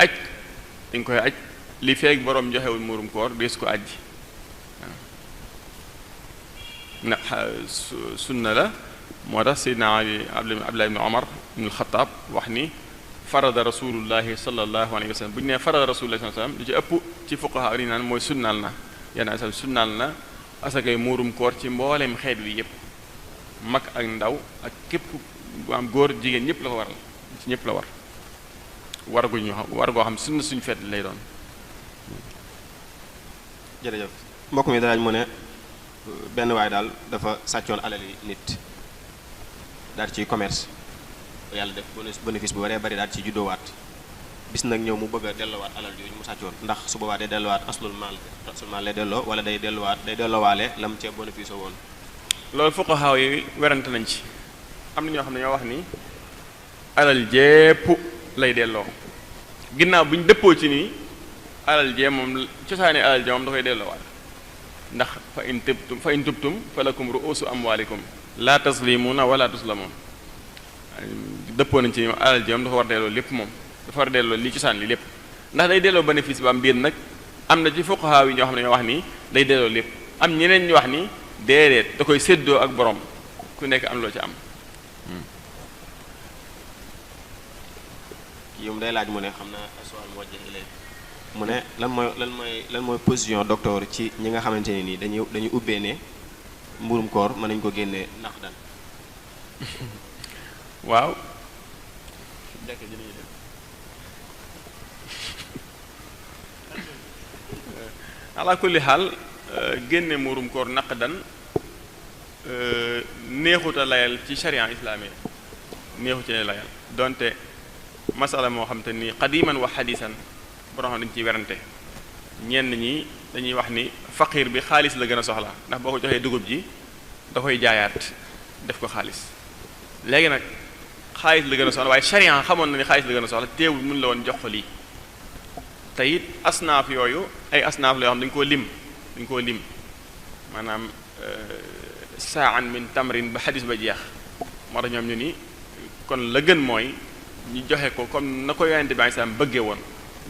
aj li feeg borom joxewul muurum koor dees ko ajji na sunna la moo tax Seydina Abdullah ibn Omar ibn al-Khattab wax ni farada rasulullahi sallallahu alayhi wa sallam bu ñu nee farada rasulullahi sallallahu alayhi wa sallam li ci ëpp ci fuqaha yi naan mooy sunnaal na yenn asal sunnaal na asakay muurum koor ci mbooleem xeet wi yëpp mag ak ndaw ak képp am góor jigéen ñëpp la ko waral ci ñëpp la war goo xam sunna suñu feet lay doon. jërëjëf mbokk mi daraaj mu ne benn waay daal dafa sàccoon alali nit daal ci commerce yàlla def bénéfice bu waree bari daal ci juddoowaat bis nag ñëw mu bëgg a delloowaat alal jooju mu sàccoon ndax su boobaa day delluwaat aslul maal lay delloo wala day delloowaale lam ca bénéfice woon. loolu fuqahaa yi werante nañ ci am na ñoo xam ne ñoo wax ni alal jépp lay delloo ginnaaw bu ñu dëppoo ci nii alal jee moom cosaani alal jee moom da koy delloowaat ndax fa in tubtum falakum ru'usu amwaalikum laa taslimuuna wala tuslamuun dëppoo nañ ci alal jee moom dafa war delloo lépp moom dafa war delloo li cosaan li lépp ndax day delloo bénéfice ba am biir nag am na ci fuqahaa yi ñoo xam ne ñoo wax ni day delloo lépp am ñeneen ñu wax ni déedéet da koy séddoo ak borom ku nekk am loo ci am kii day laaj mu ne xam naa soal moo jëlee léegi mu ne lan mooy position docteur ci ñi nga xamante ne nii dañuy ubbee ne mburum koor mën nañu ko génnee ndax dan waaw ala kulli xaal génne muurum koor naqdan neexuta layal ci sharia islaami neexu ci layal donte masala moo xam te ni qadiman wa xadisan borom xam dañu ciy werante ñenn ñi dañuy wax ni faqir bi xaalis la gën a soxla ndax boo ko joxee dugub ji da koy jaayaat def ko xaalis léegi nag xaalis la gën a soxla waaye sharia xamoon na ni xaalis la gën a soxla teewul mun la woon jox ko lii te it asnaaf yooyu ay asnaaf la yoo xam dañu koo lim maanaam saan min tamrin ba xadis ba jeex moo tax ñoom ñu ni kon la gën mooy ñu joxe ko comme na ko yonente bi alayhi salaam bëggee woon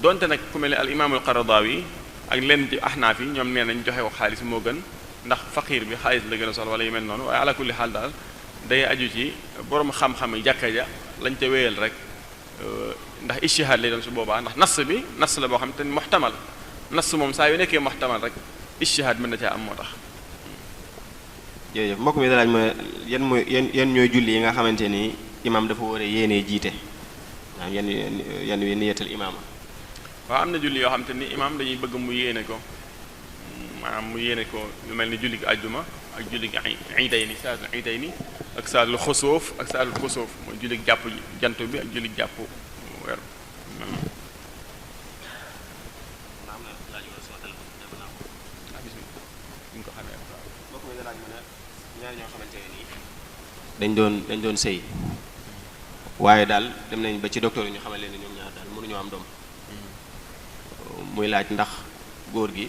donte nag ku mel ne al imaamul Qaradawi ak lenn ci ahnaaf yi ñoom nee nañ joxe ko xaalis moo gën ndax faqiir bi xaalis la gën a soxla wala yu mel noonu waaye ala kulli xaal daal day aju ci borom xam-xam yi jàkka ja lañ ca wéyal rek ndax ijtihaad lay doon su boobaa ndax nas la boo xam te ni muhtamal nas moom saa yu nekkee muhtamal rek ijtihaad mën na caa am moo tax. jërëjëf mbokk mi dalaaj ma yan ñooy julli yi nga xamante ni imaam dafa war a yéenee jiite waaw yan wi niyatal imaama. waaw am na julli yoo xam te ni imaam dañuy bëgg mu yéene ko maanaam mu yéene ko lu mel ni julli gi àjjuma ak julli gi iidayni saatul iidayni ak saatul xusuuf ak saatul xusuuf mooy julli gi jàpp jant bi ak julli gi jàpp weer. ñaar ñoo xamante ne nii dañ doon sëy waaye daal dem nañ ba ci docteur yi ñu xamal leen ne ñoom ñaar daal mënuñoo am doom muy laaj ndax góor gi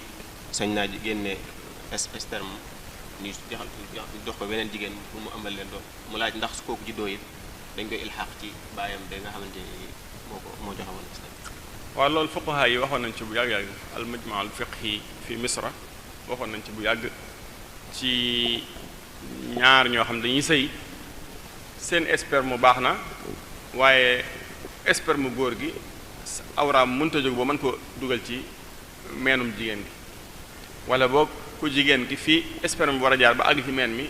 sañ naa génne sperme ñu jox ko beneen jigéen pour mu ëmbal leen doom mu laaj ndax su kooku juddoo it dañ koy ilxaq ci baayam de nga xamante ni moo joxe woon sperme. waaw loolu fuqaha yi waxoon nañ ci bu yàgg-yàgg al majma al fiqhi fi misra waxoon nañ ci bu yàgg ci ñaar ñoo xam dañuy sëy seen sperme baax na waaye sperme góor gi awraam mënta jóg ba mën ko dugal ci meenum jigéen gi wala boog ku jigéen gi fii sperme bi war a jaar ba àgg ci meen mi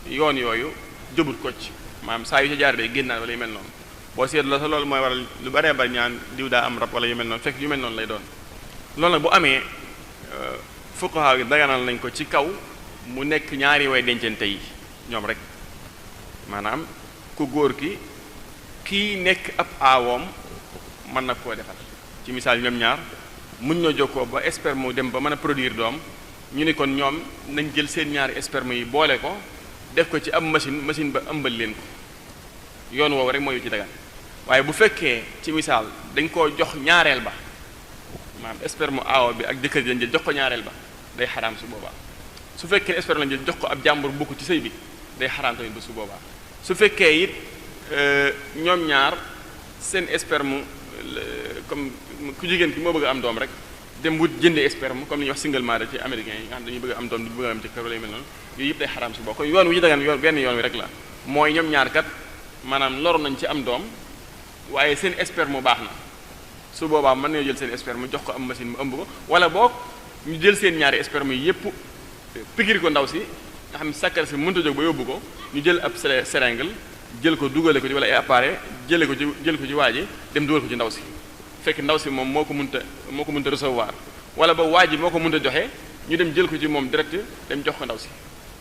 yoon yooyu jubut ko ci maanaam saa yu ca jaar day génnaat wala yu mel noonu boo seet la sa loolu mooy waral lu baree bari ñaan diw daa am rab wala yu mel noonu fekk yu mel noonu lay doon loolu nag bu amee fuqaha yi daganal nañ ko ci kaw mu nekk ñaari way dencante yi ñoom rek maanaam ku góor ki kii nekk ab aawoom mën na koo defal ci misaal ñoom ñaar muñ na jokkoo ba sperme mu dem ba mën a produire doom ñu ni kon ñoom nañ jël seen ñaari sperme yi boole ko def ko ci ab machine ba ëmbal leen ko yoon woowu rek mooy ci dagan waaye bu fekkee ci misaal dañ koo jox ñaareel ba maanaam sperme aawo bi ak jëkkër ji jël jox ko ñaareel ba day xaraam su boobaa su fekkee sperme lañ jël jox ko ab jàmbur bokk ci sëy bi day xaraam tamit ba su boobaa su fekkee it ñoom ñaar seen sperme comme ku jigéen ki moo bëgg am doom rek dem wut jëndee sperme comme li ñuy wax single mother ci américains yi nga xam dañuy bëgg am doom di bëgg am ci kër wala yu mel noonu yooyu yëpp day xaraam su boobaa kon yoon wi ci dagan benn yoon wi rek la mooy ñoom ñaar kat maanaam loro nañ ci am doom waaye seen sperme baax na su boobaa mën nañoo jël seen sperme jox ko am machine mu ëmb ko wala boog ñu jël seen ñaari sperme yi yëpp pikir ko ndaw si nga xam ne sàkkar si mënta jóg ba yóbbu ko ñu jël ab seringue jël ko dugale ko ci wala ay appareil jël ko ci waa ji dem dugal ko ci ndaw si fekk ndaw si moom moo ko mënta recevoir wala ba waa ji moo ko mënta joxe ñu dem jël ko ci moom direct dem jox ko ndaw si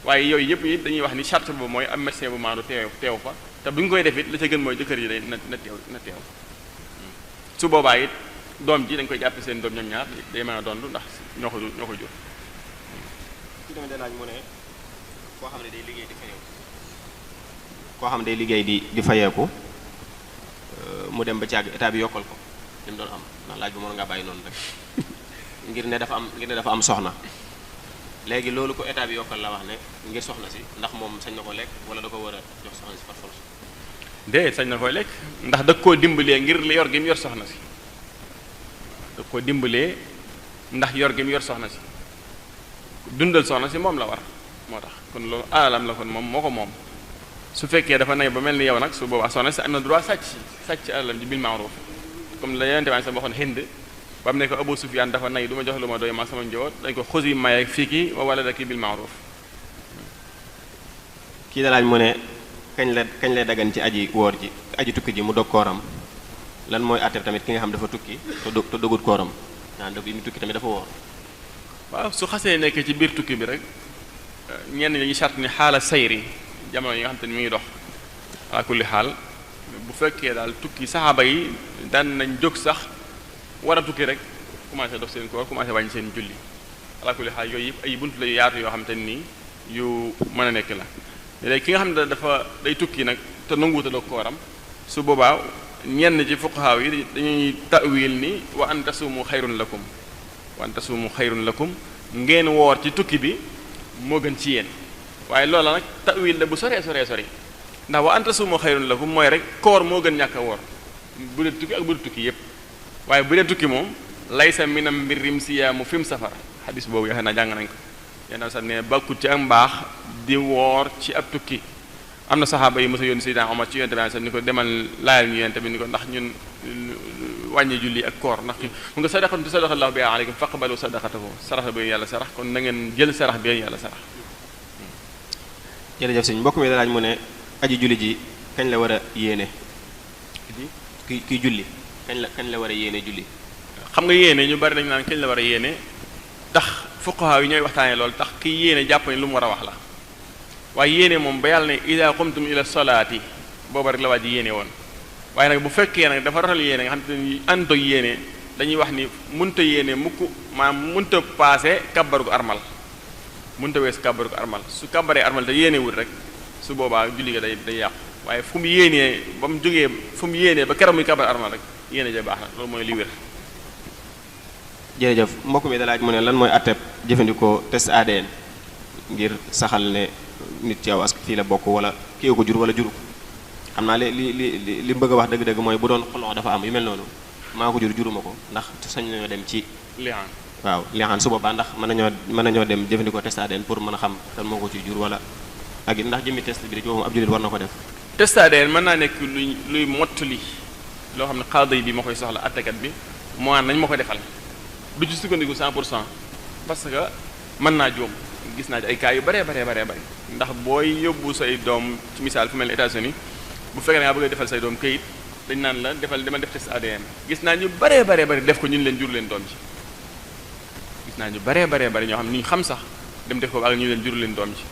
waaye yooyu yëpp yi dañuy wax ni charte boobu mooy am médecin bu maandu teew fa te bu ñu koy def it la ca gën mooy jëkkër yi day na teew su boobaa it doom ji dañ koy jàppe seen doom ñoom ñaar day mën a dondu ndax ñoo ko jur. ci tamit laaj mu ne koo xam ne day liggéey di fayeeku koo xam ne day liggéey di fayeeku mu dem ba ci àgg état bi yokkal ko li mu doon am ndax laaj bi mën ngaa bàyyi noonu rek ngir ne dafa am soxna léegi loolu ko état bi yokkal la wax ne ngir soxna si ndax moom sañ na ko lekk wala da ko war a jox soxna si par force. de sañ na koy lekk ndax da koo dimbalee ngir yor gi mu yor soxna si da koo dimbalee ndax yor gi mu yor soxna si dundal soxna si moom la war moo tax kon loolu alalam la kon moom moo ko moom su fekkee dafa nay ba mel ni yow nag su boobaa soxna si am na droit sàcc alalam ji bil ma'ruf comme la Yonent bi sax waxoon Hind ba mu ne ko Abu Sufyaan dafa nay du ma jox lu ma doy ma sama njaboot dañ ko xusi maye fiiki wa waladaki bil ma'ruf. kii da laaj mu ne kañ lay dagan ci aji woor ji aji tukki ji mu dog kooram lan mooy àtte tamit ki nga xam dafa tukki te dogut kooram naan bi mu tukki tamit dafa woor. waaw su xasee nekk ci biir tukki bi rek ñenn ñi sart ni xaala sayri jamono yi nga xam te ni mi ngi dox ala kulli xaal bu fekkee daal tukki saxaaba yi daan nañ jóg sax war a tukki rek commencé dox seen koor commencé wàññi seen julli ala kulli xaal yooyu yëpp ay buntu la yaatu yoo xam te ni yu mën a nekk la léegi ki nga xam ne dafa day tukki nag te nanguwuta doog kooram su boobaa ñenn ci fuqahaa yi dañuy ta'wil ni wa an tasumu xayrun lakum wa an tasumu xayrun lakum ngeen woor ci tukki bi moo gën ci yéen waaye loola nag ta'wil la bu soree sori ndax wa an tasumu xayrun lakum mooy rek koor moo gën ñàkk a woor bu dee tukki ak bu dee tukki yépp waaye bu dee tukki moom laysa minam mbirrim siyaamu fim safar xadis boobu yaakaar naa jàng nañ ko yenn sax ne bakkut ci ak mbaax di woor ci ab tukki am na saxaaba yi mos a yónni Seydina Omar ci yonent bi sax ni ko demal laajal ñu yonent bi ni ko ndax ñun wàññi julli ak koor ndax mu nga sadaqatu sadaqallahu biha alaykum faqbalu sadaqatahu sarax bi yàlla sarax kon na ngeen jël sarax bi yàlla sarax. jërëjëf sëñ mbokk mi da laaj mu ne aji julli ji kañ la war a yéene ki julli kañ la war a yéene julli. xam nga yéene ñu bari dañu naan kañ la war a yéene tax fuqaha yi ñooy waxtaanee loolu tax ki yéene jàpp ne lu mu war a wax la waaye yéene moom ba yàlla ne ida qumtum ila salaati booba rek la waa ji yéene woon waaye nag bu fekkee nag dafa rotal yéene nga xam te ni ànd ak yéene dañuy wax ni munta yéene mukk maanaam munta paase kabbaru ko armal munta weesu kabbaru ko armal su kabbaree armal te yéene wul rek su boobaa julli ga day yàqu waaye fu mu yéenee ba mu jógee fu mu yéenee ba keroog muy kabbar armal rek yéene ja baax na loolu mooy li wér. jërëjëf mbokk mi da laaj mu ne lan mooy atteb jëfandikoo test ADN ngir saxal ne nit ci aw askan fii la bokk wala kii ko jur wala juru ko xam naa li bëgg a wax dëgg-dëgg mooy bu doon xolon dafa am yu mel noonu maa ko jur juruma ko ndax sañ nañoo dem ci liaan waaw liaan su boobaa ndax mën nañoo dem jëfandikoo test ADN pour mën a xam kan moo ko ci jur wala ak ndax jëmmi test bi da ci boppam ab jullit war na ko def. test ADN mën naa nekk luy mottali loo xam ne xaadi bi ma koy soxla attekat bi moo nañ ma ko defal du ci sukkandiku 100% parce que mën naa jóom gis naa ci ay cas yu bare ndax booy yóbbu say doom ci misaal fu mel ne États-Unis bu fekkee ne nga bëgg a defal say doom këyit dañ naan la demal def test ADN gis naa ñu bare def ko ñun leen jur leen doom ci gis naa ñu bare ñoo xam ni ñu xam sax dem def ko ak ñu leen jur leen doom ci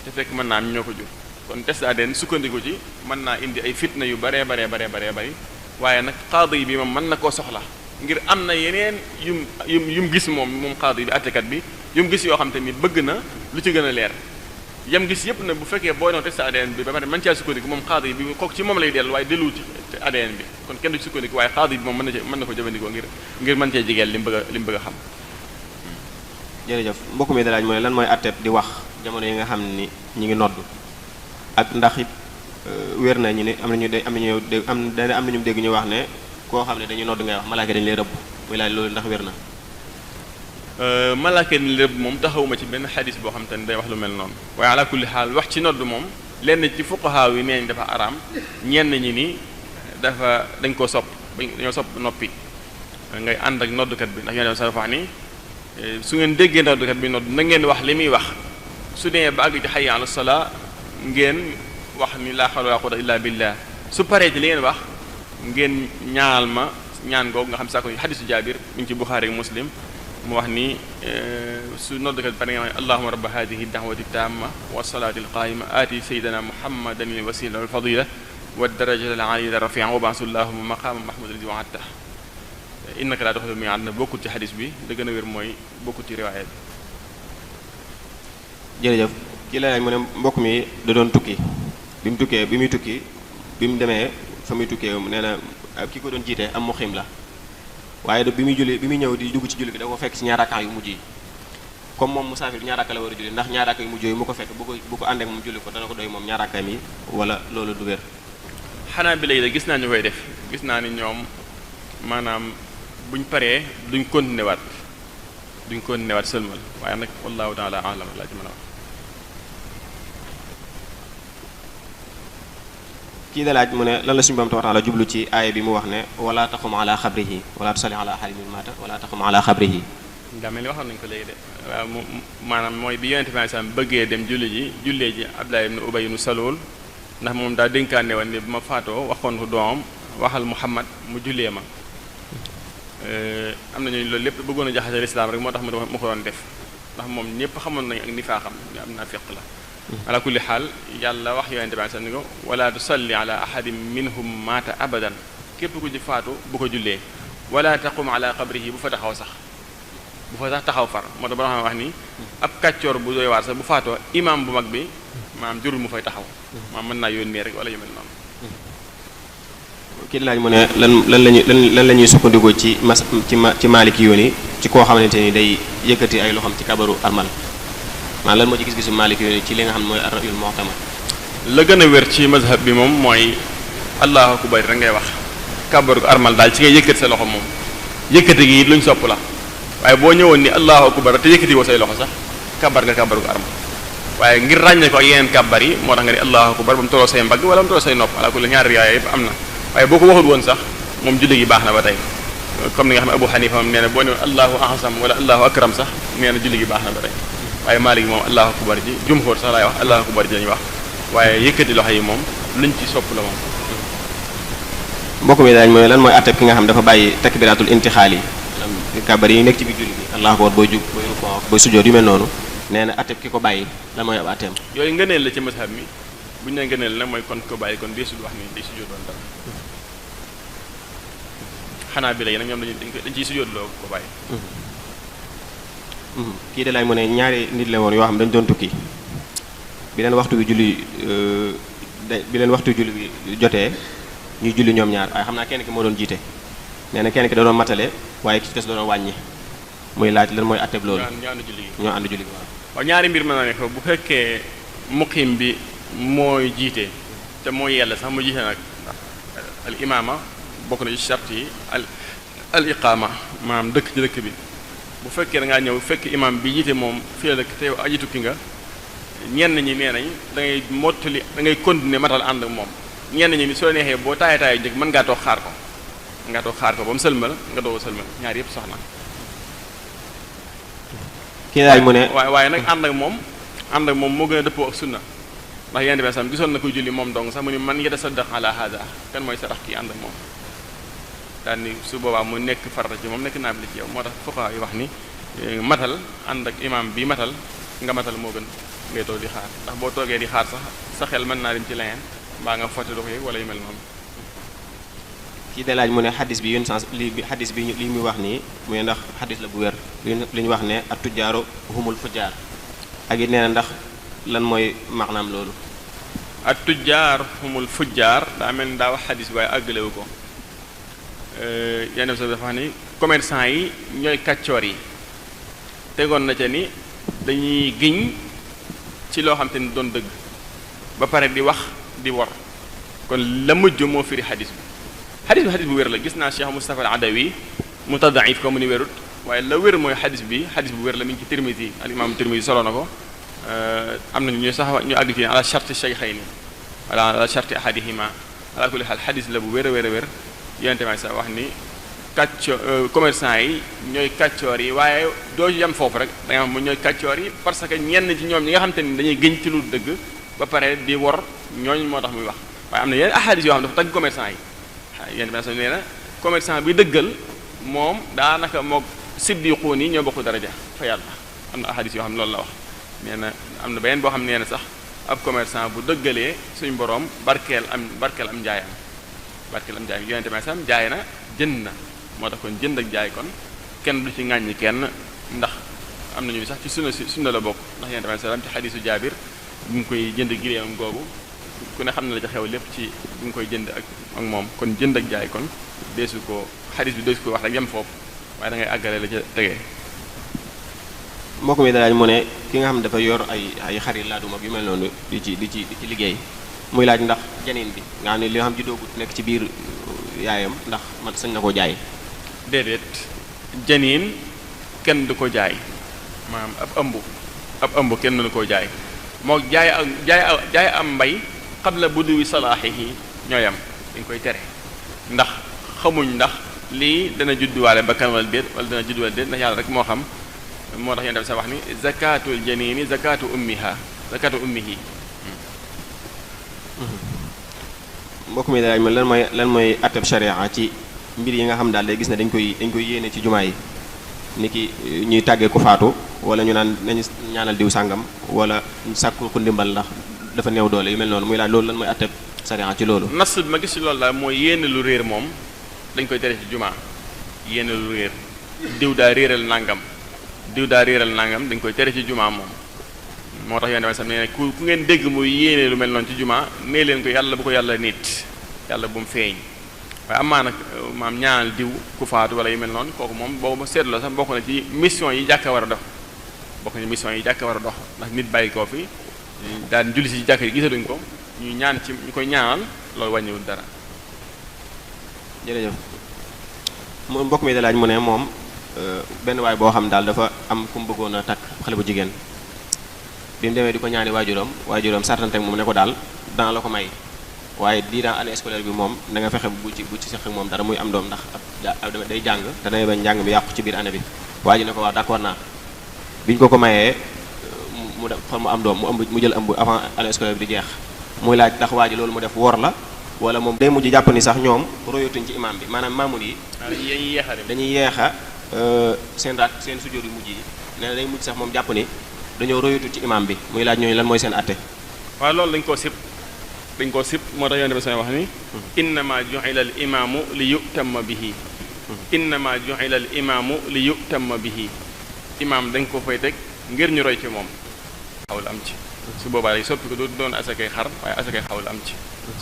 te fekk mën naa am ñoo ko jur kon test ADN sukkandiku ci mën naa indi ay fitna yu bare waaye nag xaadi bi moom mën na koo soxla ngir am na yeneen yum gis moom xaadi bi attekat bi yum gis yoo xam te ni bëgg na lu ci gën a leer yam gis yëpp na bu fekkee booy noonu test ADN bi ba pare mën caa sukkandiku moom xaadi bi kooku ci moom lay dellu waaye delluwu ci ADN bi kon kenn du ci sukkandiku waaye xaadi bi moom mën na ko jëfandikoo ngir mën cee jigeel li mu bëgg a xam. jërëjëf mbokk mi da laaj mooy lan mooy atteb di wax jamono yi nga xam ni ñi ngi nodd ak ndax it wér na ñu ne am nañu dégg ñu wax ne koo xam ne dañuy nodd ngay wax malaaka dañu lay rëbb muy laaj loolu ndax wér na. malaaka ni rëbb moom taxawuma ci benn xadis boo xam te ne day wax lu mel noonu waaye ala kulli xaal wax ci nodd moom lenn ci fuqahaa yi nee nañ dafa araam ñenn ñi ni dañ koo sopp dañoo sopp noppi ngay ànd ak noddkat bi ndax ñoo sa wax ni su ngeen déggee noddkat bi nodd na ngeen wax li muy wax su dee ba àgg ci hayya ala salaa ngeen wax ni laa hawla wala quwwata illa billah su paree ci li ngeen wax ngeen ñaanal ma ñaan googu nga xam saako yi xadisu jaabir mi ngi ci Buxaari Muslim mu wax ni su noddkat bi pare nga xam ne allahumma rabba hadihi da'wati tamma wa salati alqaima aati sayyidina muhammadan al wasila wal fadila wa darajata al aliyya rafi'a wa ba'su allahumma maqama mahmudan alladhi wa'adta innaka laa tuxliful mi'aad na bokkut ci xadis bi da gën a wér mooy bokkut ci riwaaya bi. jërëjëf kii la mu ne mbokk mi da doon tukki bi muy tukki bi mu demee fa muy tukkee nee na ki ko doon jiite am muqim la waaye bi muy ñëw di dugg ci julli gi da ko fekk ci ñaar rakkaa yu mujj yi comme moom musaafir ñaar rakka la war a julli ndax ñaar rakka yu mujj yi mu ko fekk bu ko ànd ak moom julli ko dana ko doy moom ñaar rakka mi wala loolu du wér. xanaa bi lay da gis naa ñu koy def gis naa ni ñoom maanaam buñ paree duñ continuer waat sëlmal waaye nag wallahu taala alam laa ci mën a wax. kii da laaj mu ne lan la suñu Boroom tabaaraka wa taala jublu ci aaya bi mu wax ne wala taqum ala xabrihi wala tusalli ala ahadin min maata wala taqum ala xabrihi. daa mel ni waxoon nañu ko léegi de waaw maanaam mooy bi Yonent bi sallallahu alayhi wasallam bëggee dem jullee ji Abdullah ibn Ubay ibn Salul ndax moom daa dénkaane woon ni bu ma faatoo waxoon ko doomam waxal Muhammad mu jullee ma am nañu loolu lépp bëggoon a jaxase lislaam rek moo tax mu ko doon def ndax moom ñëpp xamoon nañu ak nifaaxam ni am naa fiq la ala kulli xaal yàlla wax Yonent bi sallallahu alayhi wasallam ni ko wala tusalli ala ahadin minhum maata abadan képp ku ci faatu bu ko jullee wala taqum ala qabrihi bu fa taxaw sax bu fa sax taxaw far moo tax ba nga wax ni ab kàccoor bu doy waar sax bu faatoo imam bu mag bi maanaam jurul mu fay taxaw maanaam mën naa yónnee rek wala yu mel noonu. kii laaj mu ne lan la ñuy sukkandikoo ci ci Maliki yoon yi ci koo xamante ni day yëkkati ay loxoom ci kabaru armal maanaam lan moo ci gis-gisu Maliki yoon yi ci li nga xam ne mooy ar-ra'yul mu'tamad. la gën a wér ci mazhab bi moom mooy allahu akbar rek ngay wax kabaru armal daal ci ngay yëkkati sa loxo moom yëkkati gi luñ sopp la. waaye boo ñëwoon ni allahu akbar te yëkkati woo say loxo sax kabar nga kabaru ko armal waaye ngir ràññee ko ak yeneen kabar yi moo tax nga ni allahu akbar ba mu tolloo say mbagg wala mu tolloo say nopp ala kulli ñaari riwaaya yëpp am na waaye boo ko waxul woon sax moom julli gi baax na ba tey comme ni nga xam ne Abu Hanifa moom nee na boo ne allahu ahsam wala allahu akram sax nee na julli gi baax na ba tey waaye Maalik moom allahu akbar ji jumhur sax laay wax allahu akbar ji lañuy wax waaye yëkkati loxo yi moom luñ ci sopp la moom. mbokk mi dañ mooy lan mooy atteb ki nga xam dafa bàyyi takbiratul intixaal yi kabar yi nekk ci biir julli bi allahu akbar booy jug booy rukoo booy sujjóot yu mel noonu nee na atteb ki ko bàyyi lan mooy ab atteem. yooyu ngëneel la ci mazhab mi bu ñu nee ngëneel nag mooy kon ko bàyyi kon deesul wax ni day sujjóot doon dara xanaa bi léegi nag ñoom dañ ciy sujjóot loo ko bàyyi. kii de laay mu ne ñaari nit la woon yoo xam dañu doon tukki bi leen waxtu bi julli bi jotee ñuy julli ñoom ñaar waaye xam naa kenn ki moo doon jiite nee na kenn ki da doon matale waaye ki ci des da doon wàññi muy laaj lan mooy atteb loolu. ñoo ànd julli gi waaw ñaari mbir mën na ne ko bu fekkee muqim bi mooy jiite te mooy yàlla sax mu jiite nag al imaama bokk na ci charte yi al iqaama maanaam dëkk ci dëkk bi bu fekkee da ngaa ñëw fekk imam bi jiite moom fii la dëkk te yow aji tukki nga ñenn ñi nee nañ da ngay mottali da ngay continuer matal ànd ak moom ñenn ñi ni soo neexee boo taayee njëkk mën ngaa toog xaar ko ba mu sëlmal nga doog a sëlmal ñaar yëpp soxna. kii daal mu ne waaye nag ànd ak moom moo gën a dëppoo ak sunna ndax Yonent bi sallam gisoon na koy julli moom dong sax mu ni man yatasaddaq ala hada kan mooy sarax kii ànd ak moom daal ni su boobaa mu nekk farata ci moom nekk naafila ci yow moo tax fuqaha yi wax ni matal ànd ak imam bi matal nga matal moo gën ngay toog di xaar ndax boo toogee di xaar sax sa xel mën naa dem ci leneen mbaa nga fotte dox wala yu mel noonu. kii de laaj mu ne xadis bi yun sens li xadis bi li muy wax nii muy ndax xadis la bu wér li ñu wax ne at tujjaaru humul fujjaar ak it nee na ndax lan mooy maanaam loolu. at tujjaar humul fujjaar daa mel ni daa wax xadis waaye àggalewu ko yenn sa dafa wax ni commerçant yi ñooy kàccoor yi tegoon na ca ni dañuy giñ ci loo xam te ni doon dëgg ba pare di wax di wor kon la mujj moo firi xadis bi xadis bu wér la gis naa Cheikh Moustapha al Adawi mu tadaif ko mu ni wérut waaye la wér mooy xadis bu wér la mi ngi ci Tirmisi al imam Tirmisi solo na ko am nañu ñuy sax ñu àgg ci ala charte shaykhayni wala ala charte ahadihima ala kulli xaal xadis la bu wér a wér a wér yonente may sax wax ni commerçant yi ñooy kàccoor yi waaye doo yem foofu rek da nga xam ñooy kàccoor yi parce que ñenn ci ñoom ñi nga xam te ni dañuy gëñ ci lu dëgg ba pare di wor ñooñu moo tax muy wax waaye am na yeneen ahadis yoo xam dafa tagg commerçant yi yonente may sax nee na commerçant bi dëggal moom daanaka moog siddiquun yi ñoo bokk daraja fa yàlla am na ahadis yoo xam ne loolu la wax nee na am na beneen boo xam nee na sax ab commerçant bu dëggalee suñ boroom barkeel am njaayam yonente may sax jaay na jënd na moo tax kon jënd ak jaay kon kenn du ci ŋàññi kenn ndax am nañu sax ci sunna la bokk ndax yonente may salaam ci xadisu jaabir bu ngi koy jënd giléemam googu ku ne xam ne la ca xew lépp ci bu ngi koy jënd ak moom kon jënd ak jaay kon deesu ko xadis bi deesu ko wax rek yem foofu waaye da ngay àggale la ca tegee. mbokk mi daal mu ne ki nga xam dafa yor ay xari laaduma yu mel noonu di ci liggéey muy laaj ndax janin bi nga xam ne li nga xam juddoogut nekk ci biir yaayam ndax man sañ na koo jaay. déedéet janiin kenn du ko jaay maanaam ab ëmb kenn mënu koo jaay moo jaay am mbay qabla buduwi salaahihi ñooy am dañ koy tere ndax xamuñ ndax lii dana judduwaale bakkan wala déet wala dana judduwaale déet ndax yàlla rek moo xam moo tax yéen tamit sa wax ni zakatul janini zakatu ummihi mbokk mi daal lan mooy atteb sharia ci mbir yi nga xam daal day gis ne dañ koy yéene ci jumaa yi ni ki ñuy tàggee ko faatu wala ñu naan nañu ñaanal diw sàngam wala sàkku ko ndimbal ndax dafa néew doole yu mel noonu muy laaj loolu lan mooy atteb sharia ci loolu. nas bi ma gis ci loolu daal mooy yéene lu réer moom dañ koy tere ci jumaa yéene lu réer diw daa réeral nangam dañ koy tere ci jumaa moom moo tax yéen sax ne ku ngeen dégg muy yéene lu mel noonu ci jumaa nee leen ko yàlla bu ko yàlla nit yàlla bu mu feeñ waaye amaa nag maam ñaanal diw ku faatu wala yu mel noonu kooku moom boobu ma seetloo sax bokk na ci mission yi jàkka war a dox ndax nit bàyyi koo fi daan julli si jàkka yi gisatuñ ko ñu ñaan ci ñu koy ñaanal loolu wàññiwul dara. jërëjëf mbokk mi da laaj mu ne moom benn waay boo xam daal dafa am ku mu bëggoon a takk xale bu jigéen bi mu demee di ko ñaani waajuram sartante moom ne ko daal dana la ko may waaye diiran année scolaire bi moom da nga fexe bu ci seq ak moom dara muy am doom ndax day jàng te day bañ njàng bi yàqu ci biir année bi waa ji ne ko waaw d'accord naa bi ñu ko mayee mu def xool mu am doom mu jël ëmb avant année scolaire bi di jeex muy laaj ndax waa ji loolu mu def wor la wala moom day mujj jàpp ni sax ñoom royatuñ ci imam bi maanaam maamul yi dañuy yeexa seen sujjóot yu mujj yi nee na day mujj sax moom jàpp ni dañoo royatu ci imam bi muy laaj ñooñu lan mooy seen atte. waaw loolu dañ koo sib moo tax yonent bi wax ni innama ju'ila al imaamu li yutamma bihi innama ju'ila al imaamu li yutamma bihi imaam dañ ko fay teg ngir ñu roy ci moom xawul am ci su boobaa lay soppi ko dootu doon asakay xar waaye asakay xawul am ci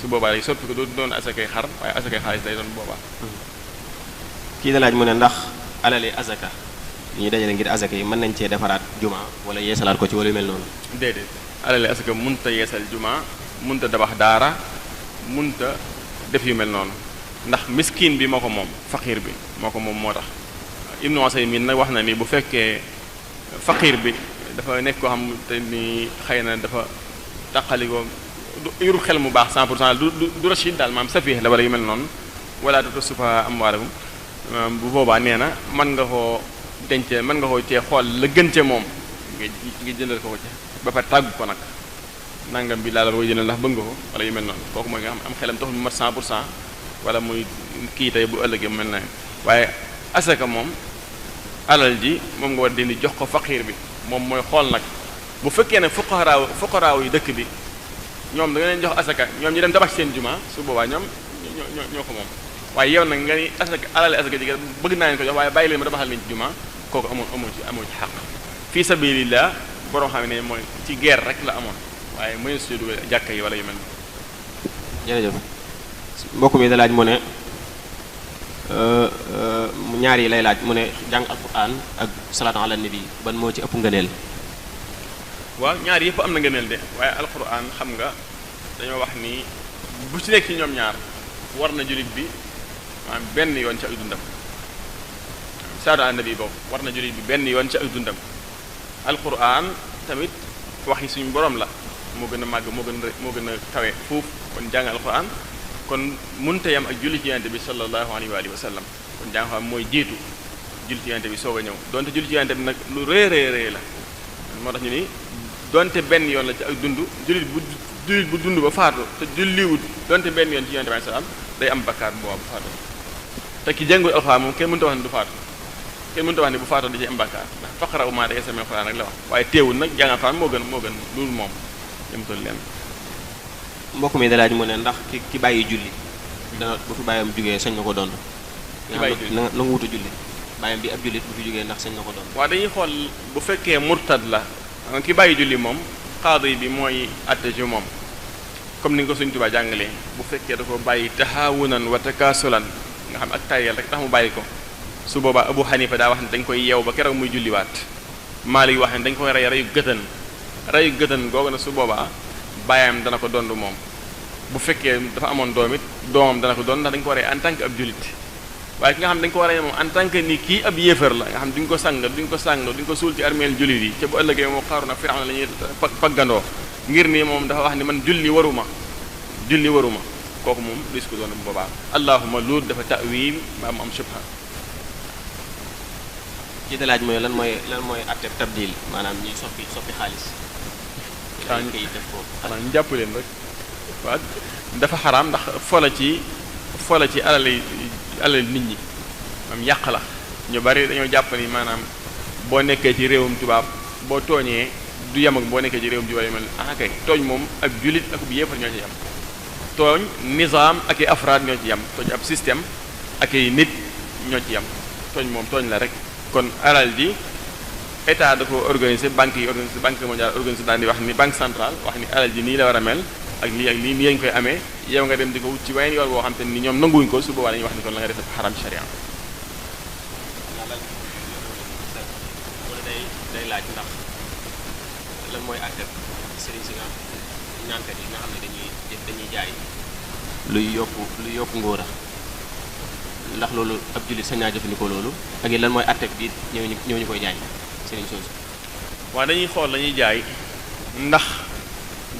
su boobaa lay soppi ko dootu doon asakay xar waaye asakay xaalis lay doon boobaa. kii da laaj mu ne ndax alale azaka li ñuy dajale ngir azaka yi mën nañ cee defaraat juma wala yeesalaat ko ci wala yu mel noonu. déedéet alale asaka munta yeesal juma munta dabax daara munta def yu mel noonu ndax miskin bi moo ko moom faqiir bi moo ko moom moo tax Ibnu Usaymin nag wax na ni bu fekkee faqiir bi dafa nekk koo xam te ni xëy na dafa taqalikoo yuru xel mu baax 100% du rachid daal maam safih la wala yu mel noonu wala tutu sufa amwaalakum bu boobaa nee na mën nga koo dencee mën nga koo cee xool la gën ca moom nga jëndal ko ci ba pare tàggu ko nag nangam bi laa la koy jëndal ndax bëgg nga ko wala yu mel noonu kooku mooy nga am xelam taxul mu mat 100% wala muy kii tey bu ëllëgee mu mel na waaye asaka moom alal ji moom nga war dindi jox ko faqiir bi moom mooy xool nag bu fekkee ne fuqaraaw yi dëkk bi ñoom da nga leen jox asaka ñoom ñu dem tabax seen juma su boobaa ñoom ñoo ko moom waaye yow nag nga ni asaka alal asaka jigéen bëgg naa leen ko jox waaye bàyyi leen ma tabaxal leen ci juma kooku amoo ci xaq fii sabilillah borom xam ne mooy ci guerre rek la amoon waaye mënees si dugal jàkka yi wala yu mel ni. jërëjëf mbokk mi da laaj mu ne ñaar yi lay laaj mu ne jàng alquran ak salaatu ala nabi ban moo ci ëpp ngëneel. waaw ñaar yëpp am na ngëneel de waaye alquran xam nga dañoo wax ni bu ci nekk ci ñoom ñaar war na jullit bi maanaam benn yoon ci ak dundam salaatu ala nabi boobu war na jullit bi benn yoon ci ak dundam alquran tamit waxi suñu borom la moo gën a màgg moo gën a kawe fuuf kon jàng alquran kon munta yam ak julli ci yonent bi sallallahu alayhi wa sallam kon jàng xam mooy jiitu julli ci yonent bi soog a ñëw donte julli ci yonent bi nag lu rëy la moo tax ñu ni donte benn yoon la ci ak dund jullit bu dund ba faatu te julliwut donte benn yoon ci yonent bi sallam day am bakkaar bu faatu te ki jàngul alxuraan moom kenn mënta wax ne du faatu kenn mënta wax ne bu faatu da ci am bakkaar ndax faqra'u maa tayassara mina alxuraan rek la wax waaye teewul nag jàng alxuraan moo gën loolu moom demutal leen. mbokk mi da laaj mu ne ndax ki bàyyi julli dana bu fi bàyyam jógee sañ na ko doon. ki bàyyi julli na nga wutu julli bàyyam bi ab jullit bu fi jógee ndax sañ na ko doon. waaw dañuy xool bu fekkee murtad la ki bàyyi julli moom qaadi bi mooy atte ci moom comme ni nga ko Sëriñ Tuubaa jàngalee bu fekkee da ko bàyyi tahaawunan wa takaasulan nga xam ak tayel rek tax mu bàyyi ko su boobaa Abu Hanifa daa wax ne dañ koy yeew ba keroog muy julliwaat Maalik wax ne dañ koy reyu gëtën googu na su boobaa bàyyam dana ko dond moom bu fekkee dafa amoon doom it doomam dana ko doon ndax dañu ko waree en tant que ab jullit waaye ki nga xam dañu ko waree moom en tant que ni kii ab yéefar la nga xam duñ ko suul ci armeel jullit yi ca bu ëllëgee moo Qaaruun ak Firawna la ñuy paggandoo ngir nii moom dafa wax ni man julli waruma kooku moom dis ko doon bu boobaa allahuma loolu dafa ta'wil ba mu am shubha. ci dalaaj mooy lan mooy atteb tabdil maanaam ñuy soppi xaalis. xanaa kay def ko ñu jàpp leen rek waaw dafa xaraam ndax fola ci alal nit ñi am yàq la ñu bari dañoo jàpp ni maanaam boo nekkee ci réewum tubaab boo tooñee du yem ak boo nekkee ci réewum tubaab yi mel ah kay tooñ moom ak jullit ak bu yéefar ñoo ci yem tooñ nizaam ak i afraad ñoo ci yem tooñ ab système ak i nit ñoo ci yem tooñ moom tooñ la rek kon alal ji état da ko organisé banque yi organisé banque mondiale organisé daal di wax ni banque centrale wax ni alal ji nii la war a mel ak lii ak lii nii lañ koy amee yow nga dem di ko wut ci weneen yoon boo xam te ni ñoom nanguwuñ ko su boobaa dañuy wax ni kon la nga def dafa xaram sharia day laaj ndax lan mooy àtte sëriñ si nga ñaankat yi nga xam ne dañuy jaay luy yokk ngóora ndax loolu ab jullit sañ naa jëfandikoo loolu ak lan mooy àtte bi ñëw ñu koy jaay sëriñ soosu. waaw dañuy xool lañuy jaay ndax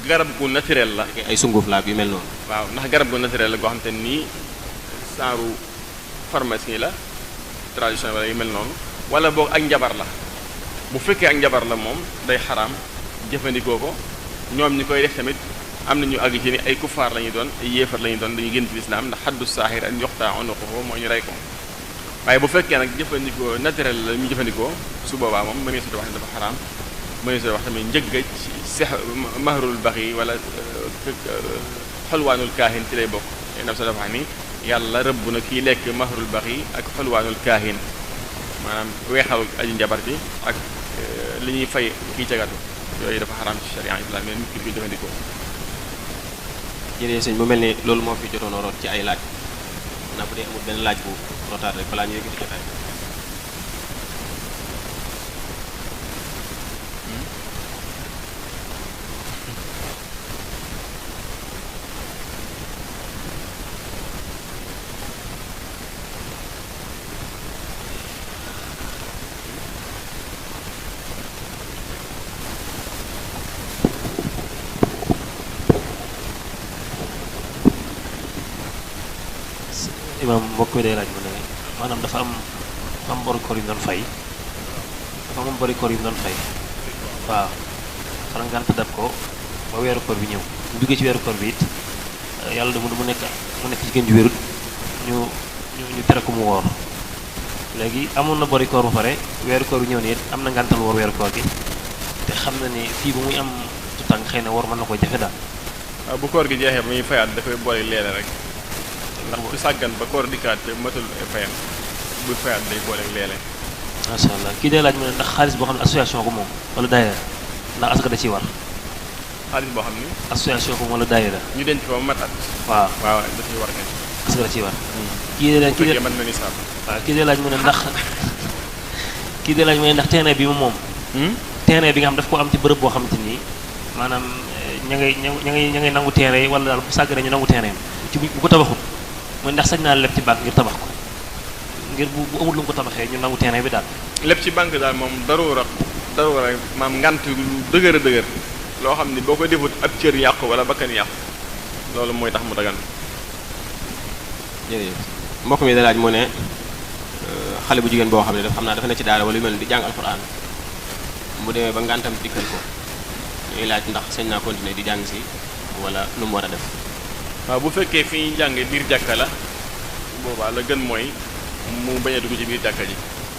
garab gu naturel la. ay sunguf laab yu mel noonu. waaw ndax garab gu naturel la goo xam te nii saaru pharmacie la traditionnel wala yu mel noonu wala boog ak njabar la bu fekkee ak njabar la moom day xaraam jëfandikoo ko ñoom ñi koy def tamit am na ñu àgg ci ni ay kufaar la ñuy doon ay yéefar la ñuy doon dañuy génn ci lislaam ndax xaddu saaxir ak yoxtaa unuquhu mooy ñu rey ko waaye bu fekkee nag jëfandikoo naturel la ñu jëfandikoo su boobaa moom mënee su wax ne dafa xaraam mënee su wax tamit njëgga ci sex mahrul baxi wala xolwaanul kaahin ci lay bokk naf sa dafa wax ni yàlla rëbb na kii lekk mahrul baxi ak xolwaanul kaahin maanaam weexal aji njabar bi ak li ñuy fay kii cagatu yooyu dafa xaraam ci sharia islam nit ki koy jëfandikoo. jërëjëf sëñ bu mel ni loolu moo fi jotoon a root ci ay laaj na bu dee amul benn laaj bu rotaat rek balaa ñu yëkkati jotaay. imam mbokk mi day laaj mu ne maanaam dafa am bori koor yu mu doon fay dafa am bori koor yu mu doon fay waaw xanaa ngànt dab ko ba weeru koor bi ñëw bu duggee ci weeru koor bi it yàlla de mu nekk ci gën ju wérut ñu tere ko mu woor léegi amoon na bori koor ba pare weeru koor bi ñëw ni it am na ngàntal woor weeru koor gi te xam na ni fii ba muy am tutàng xëy na woor mën na ko jafe daal. waaw bu koor gi jeexee ba muy fayaat dafay boole leele rek ndax ku sàggan ba koor dikkaat te matul fayam bu fayaat day boole leele. macha allah kii day laaj mu ne ndax xaalis boo xam ne association ko moom wala daayira ndax asaka da ciy war. xaalis boo xam ni. association ko wala daayira. ñu denc ko ba mat at. waaw waaw da ciy war kay. asaka da ciy war. kii day laaj bu fekkee mën na nisaab. waaw kii day laaj mu ne ndax kii day laaj mu ne ndax terrain bi moom. terrain bi nga xam daf ko am ci bërëb boo xamante ni maanaam ña ngay nangu terrain yi wala daal bu sàgg ñu nangu terrain ci bu ko tabaxut mooy ndax sañ naa leb ci banque ngir tabax ko ngir bu amul lu mu ko tabaxee ñu nangu terrain bi daal. lépp ci banque daal moom daruura maam ngant lu dëgër a dëgër loo xam ni boo ko defut ab cër yàqu wala bakkan yàqu loolu mooy tax mu dagan. jërëjëf mbokk mi da laaj mu ne xale bu jigéen boo xam ne dafa xam naa dafa ne ci daara wala yu mel ni di jàng alxuraan mu demee ba ngantam dikkal ko ñuy laaj ndax sañ naa continuer di jàng si wala nu mu war a def. waaw bu fekkee fi ñuy jàngee biir jàkka la boobaa la gën mooy mu bañ a dugg ci biir jàkka ji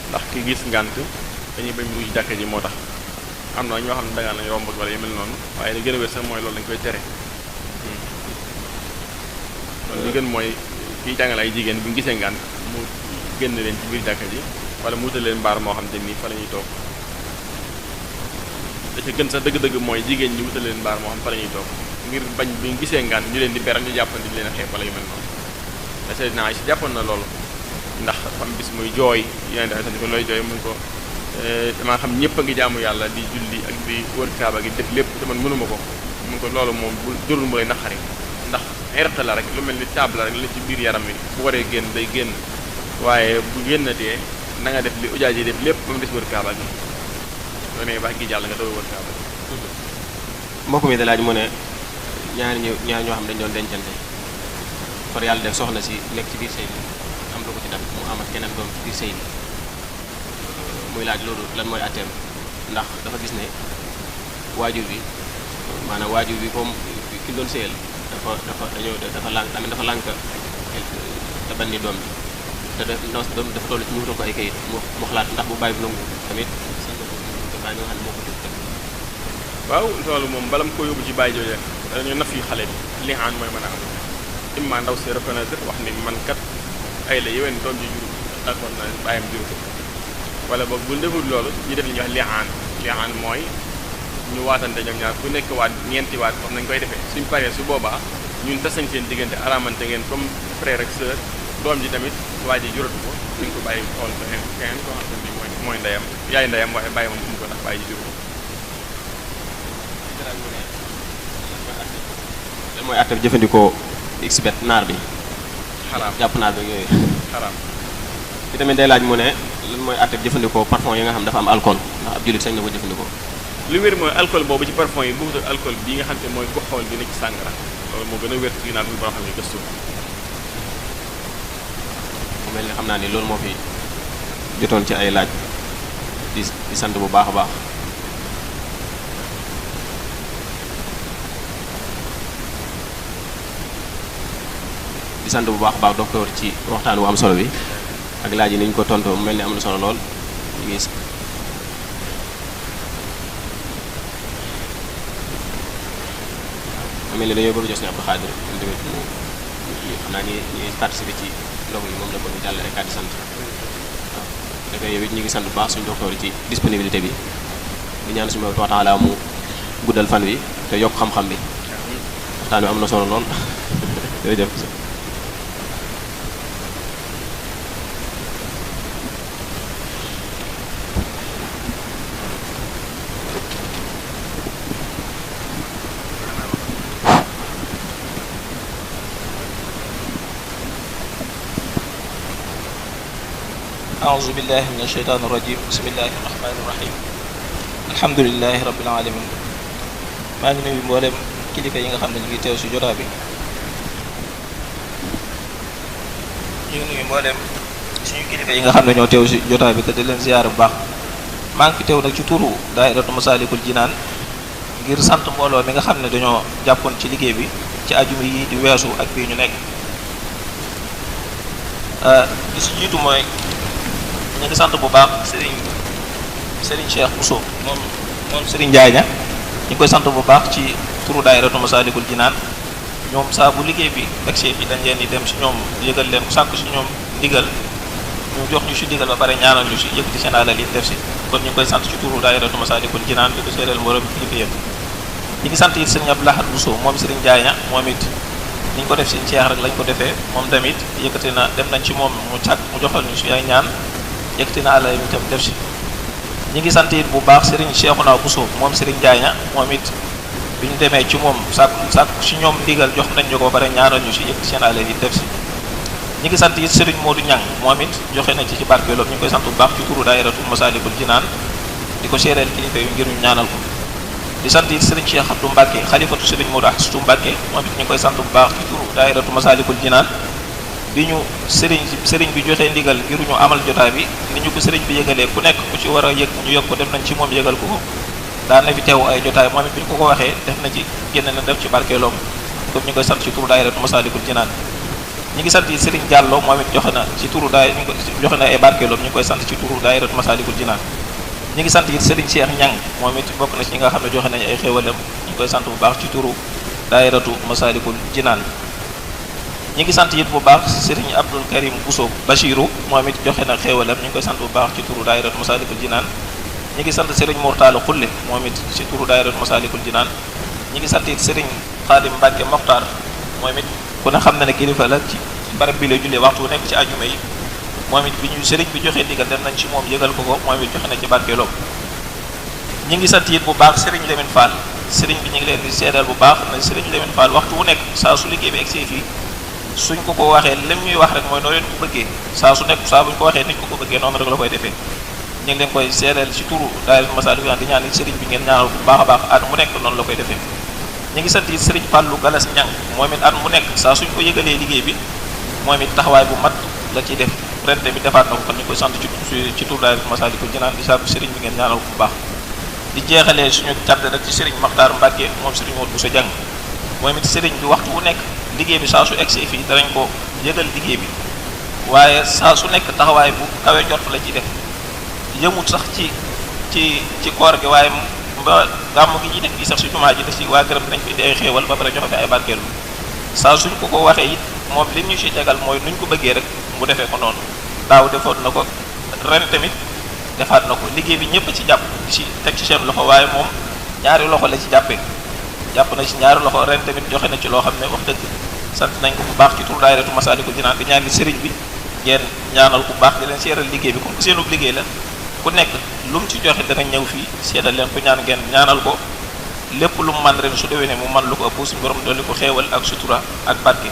ndax ki gis ngànt dañuy bañ dugg ci jàkka ji moo tax am na ñoo xam ne dangaa nañ romb wala yu mel noonu waaye li gën a wér sax mooy loolu dañ koy tere loolu li gën mooy kiy jàngale ay jigéen bu ñu gisee ngànt mu génn leen ci biir jàkka ji wala mu wutal leen mbaar moo xam te nii fa la ñuy toog da ca gën sax dëgg-dëgg mooy jigéen ñi wutal leen mbaar moo xam fa la ñuy toog ngir bañ bi ñu gisee ngaan ñu leen di beral ñu jàppandi di leen xeeb wala yu mel noonu da naa si jàppoon na loolu ndax am bis muy jooy yeneen dafa sandi ko looy jooy mun ko damaa xam ñëpp a ngi jaamu yàlla di julli ak di wër kaaba gi def lépp te man mënuma ko mun ko loolu moom bu jurul mu lay naqari ndax erta la rek lu mel ni taab la rek la ci biir yaram wi bu waree génn day génn waaye bu génnatee na nga def li ujaaj yi def lépp ba mu des wër kaaba gi loo ne baax gi jàll nga doy wër kaaba gi mbokk mi da laaj mu ne ñaar ñoo xam dañu doon dencante far yàlla def soxna si nekk ci biir sëy bi am lu ko ci def mu am ak keneen doom ci biir sëy bi muy laaj loolu lan mooy atteem ndax dafa gis ne waajur bi maanaam waajur bi comme ki doon sëyal dafa lànk te banni doom bi te doom dafa toll ci ñu wutal ko ay kayit mu xalaat ndax bu bàyyi bu nangu tamit sañ na ko te bàyyi nga xam ne moo ko def waaw loolu moom balam ko yóbbu ci bàyyi jooje dañu naf yu xale bi liaan mooy mën a am imma ndaw si reconnaître wax ni man kat ay la yéwén doom ji juru d'accord na bàyyam juru ko wala boog bu deful loolu ñu def li ñuy wax liaan mooy ñu waatante ñoom ñaar ku nekk waat ñeenti waat comme nañ koy defee suñ paree su boobaa ñun tas nañ seen diggante aramante ngeen comme frère ak sœur doom ji tamit waa ji juratu ko ñu ko bàyyi xool keneen koo xam ne mooy ndeyam yaay ndeyam waaye bàyyi moom mu ko ndax bàyyi ji juru ko lan mooy àtte jëfandikoo xbet naar bi xaraam jàpp naar bi yooyu xaraam ci tamit day laaj mu ne lan mooy àtte jëfandikoo parfum yi nga xam dafa am alcool ndax ab jullit sañ na ko jëfandikoo li wér mooy alcool boobu ci parfum yi bokkut ak alcool bii nga xam te mooy goxool bi nekk ci sàngara loolu moo gën a wér ci ginnaaw bi boo xam ne gëstu mu mel ni xam naa ni loolu moo fi jotoon ci ay laaj di sant bu baax a baax di sant bu baax a baax docteur ci waxtaan wu am solo bi ak laaj yi ni ñu ko tontoo mu mel ni am na solo lool ñu ngi mel ni dañoo bëgg jos ne Abdou Khadir ñun tamit mu xam naa ñuy participé ci ndogu yi moom la bëgg jàll rek di sant waaw dafay yow it ñu ngi sant bu baax suñu docteur ci disponibilité bi di ñaan suñu wa taala mu guddal fan wi te yokk xam-xam bi waxtaan wi am na solo lool jërëjëf أعوذ بالله من الشيطان الرجيم بسم الله الرحمن الرحيم الحمد لله رب العالمين maa ngi nuyu mboolem kilifa yi nga xam ne ñu ngi teew si jotaay bi ñu ngi nuyu mboolem suñu kilifa yi nga xam ne ñoo teew si jotaay bi te di leen ziyaar bu baax maa ngi fi teew nag ci turu daayiratu Masaalikul Jinaan ngir sant mbooloo mi nga xam ne dañoo jàppoon ci liggéey bi ci ajuma yi di weesu ak bii ñu nekk li si jiitu mooy ñu ngi sant bu baax Serigne Cheikh Bousso moom Serigne Ndiaye ña ñu ngi koy sant bu baax ci turu daayiratu Masaalikul Jinaan ñoom saa bu liggéey bi egsee fi dañ leen di dem si ñoom yëgal leen ko sàkku si ñoom ndigal ñu jox ñu si ndigal ba pare ñaanal ñu si yëkkati seen alal yi def si kon ñu ngi koy sant ci turu daayiratu Masaalikul Jinaan di ko séeréel mbooloo bi kilifa yëpp ñu ngi sant it Serigne Abdou Lahad Bousso moom Serigne Ndiaye ña moom it ni ñu ko def si Cheikh rek lañ ko defee moom tamit yëkkati na dem nañ ci moom mu joxal ñu si ay ñaan yëkkati na àlla yi tam def si ñi ngi sant it bu baax Serigne Cheikhouna Bousso moom Serigne Ndiaye ña moom it bi ñu demee ci moom sàkku si ñoom ndigal jox nañ ñu ko ba pare ñaanal ñu si yëkkati seen àlla yi def si ñi ngi sant it Serigne Modou Niang moom it joxe na ci barkeeloom ñu ngi koy sant bu baax ci turu daayiratu Masaalikul Jinaan di ko séeréel kilifa yu ngir ñu ñaanal ko di sant it Serigne Cheikh Abdou Mbacke xalifatu Serigne Modou Astou Mbacke moom it ñu ngi koy sant bu baax ci turu daayiratu Masaalikul Jinaan bi ñu sëriñ bi joxee ndigal ngir ñu amal jotaay bi ni ñu ko sëriñ bi yëgalee ku nekk ku ci war a yëg ñu yëg ko def nañ ci moom yëgal ko ko daan na fi teew ay jotaay moom it bi ñu ko waxee def na ci génn na def ci barkeeloom comme ñu koy sant ci turu daayiratu Masaalikul Jinaan ñi ngi sant sëriñ Diallo moom it joxe na ci turu joxe na ay barkeeloom ñu ngi koy sant ci turu daayiratu Masaalikul Jinaan ñi ngi sant it sëriñ Cheikh Niang moom it bokk na ci ñi nga xam ne joxe nañu ay xéewalam ñu ngi koy sant bu baax ci turu daayiratu Masaalikul Jinaan ñi ngi sant it bu baax Serigne Abdoul Karim Bousso Bachirou moom it joxe na xéewalam ñu ngi koy sant bu baax ci turu daayiratu Masaalikul Jinaan ñi ngi sant Serigne Mourtala Xulle moom it ci turu daayiratu Masaalikul Jinaan ñi ngi sant it Serigne Khadim Mbacke Mokhtar moom it ku ne xam na ne kilifa la ci barab bi la jullee waxtu wu nekk ci ajuma yi moom it bi ñu Serigne bi joxee ndigal dem nañ ci moom yëgal ko ko moom it joxe na ci barkeeloom ñi ngi sant it bu baax Serigne Lamine Fall Serigne bi ñu ngi leen di seedal bu baax na Serigne Lamine Fall waxtu wu nekk saa su liggéey bi egsee fii suñ ko waxee lim ñuy wax rek mooy noo leen ko bëggee saa su nekk saa buñ ko waxee nit ko bëggee noonu rek la koy defee ñu ngi leen koy seedeel ci turu daayira Masaalikul Jinaan di ñaan sëriñ bi ngeen ñaanal bu baax a baax at mu nekk noonu la koy defee ñu ngi sant it Serigne Fallou Galas Ñang moom it at mu nekk saa suñ ko yëgalee liggéey bi moom it taxawaay bu mat la ciy def ren tamit defaat na ko kon ñu koy sant ci tur daayira Masaalikul Jinaan di sàkku Serigne bi ngeen ñaanal ko bu baax. di jeexalee suñu cant rek ci Serigne Makhtar Mbacke moom Serigne Modou Bousso Dieng moom it Serigne bi waxtu wu nekk liggéey bi saa su egsee fii danañ ko yëgal liggéey bi waaye saa su nekk taxawaay bu kawe jot la ciy def yëmut sax ci koor gi waaye ba gàmmu gi ñuy def fii sax su jumaa ji da ci waa gërëm dañ fi di ay xéewal ba pare joxe fi ay barkeelu saa suñ ko waxee it moom li ñu ci tegal mooy nuñ ko bëggee rek mu defee ko noonu daaw defoon na ko ren tamit defaat na ko liggéey bi ñëpp ci jàpp di ci teg ci seen loxo waaye moom ñaari loxo la ci jàppee jàpp na ci ñaari loxo ren tamit joxe na ci loo xam ne wax dëgg sant nañ ko bu baax ci tur daayiratu Masaalikul Jinaan di ñaan li sëriñ bi ngeen ñaanal bu baax di leen seeral liggéey bi comme que seenub liggéey la ku nekk lu mu ci joxe dana ñëw fii seetal leen ko ñaan ngeen ñaanal ko lépp lu mu man ren su déwénee mu man lu ko ëpp suñu borom dolli ko xéewal ak sutura ak barke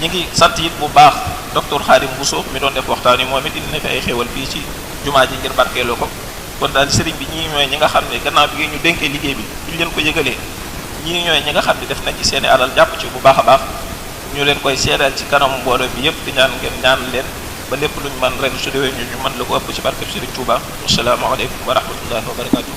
ñi ngi sant it bu baax docteur Khadim Bousso mi doon def waxtaan yi moom it indi na fi ay xéewal fii ci jumaa ji ngir barkeeloo ko kon daal sëriñ bi ñii ñooy ñi nga xam ne gannaaw bi ñu dénkee liggéey bi ñu leen ko yëgalee ñii ñooy ñi nga xam ne def nañ ci seeni alal jàpp ci bu baax a baax ñu leen koy seedal ci kanamu mbooloo bi yëpp di ñaan ngeen ñaan leen ba lépp luñ man ren su déwee ñu mën la ko ëpp ci barkeb Sëriñ Tuuba. Assalaamu aleykum wa rahmatullahi wa barakaatu.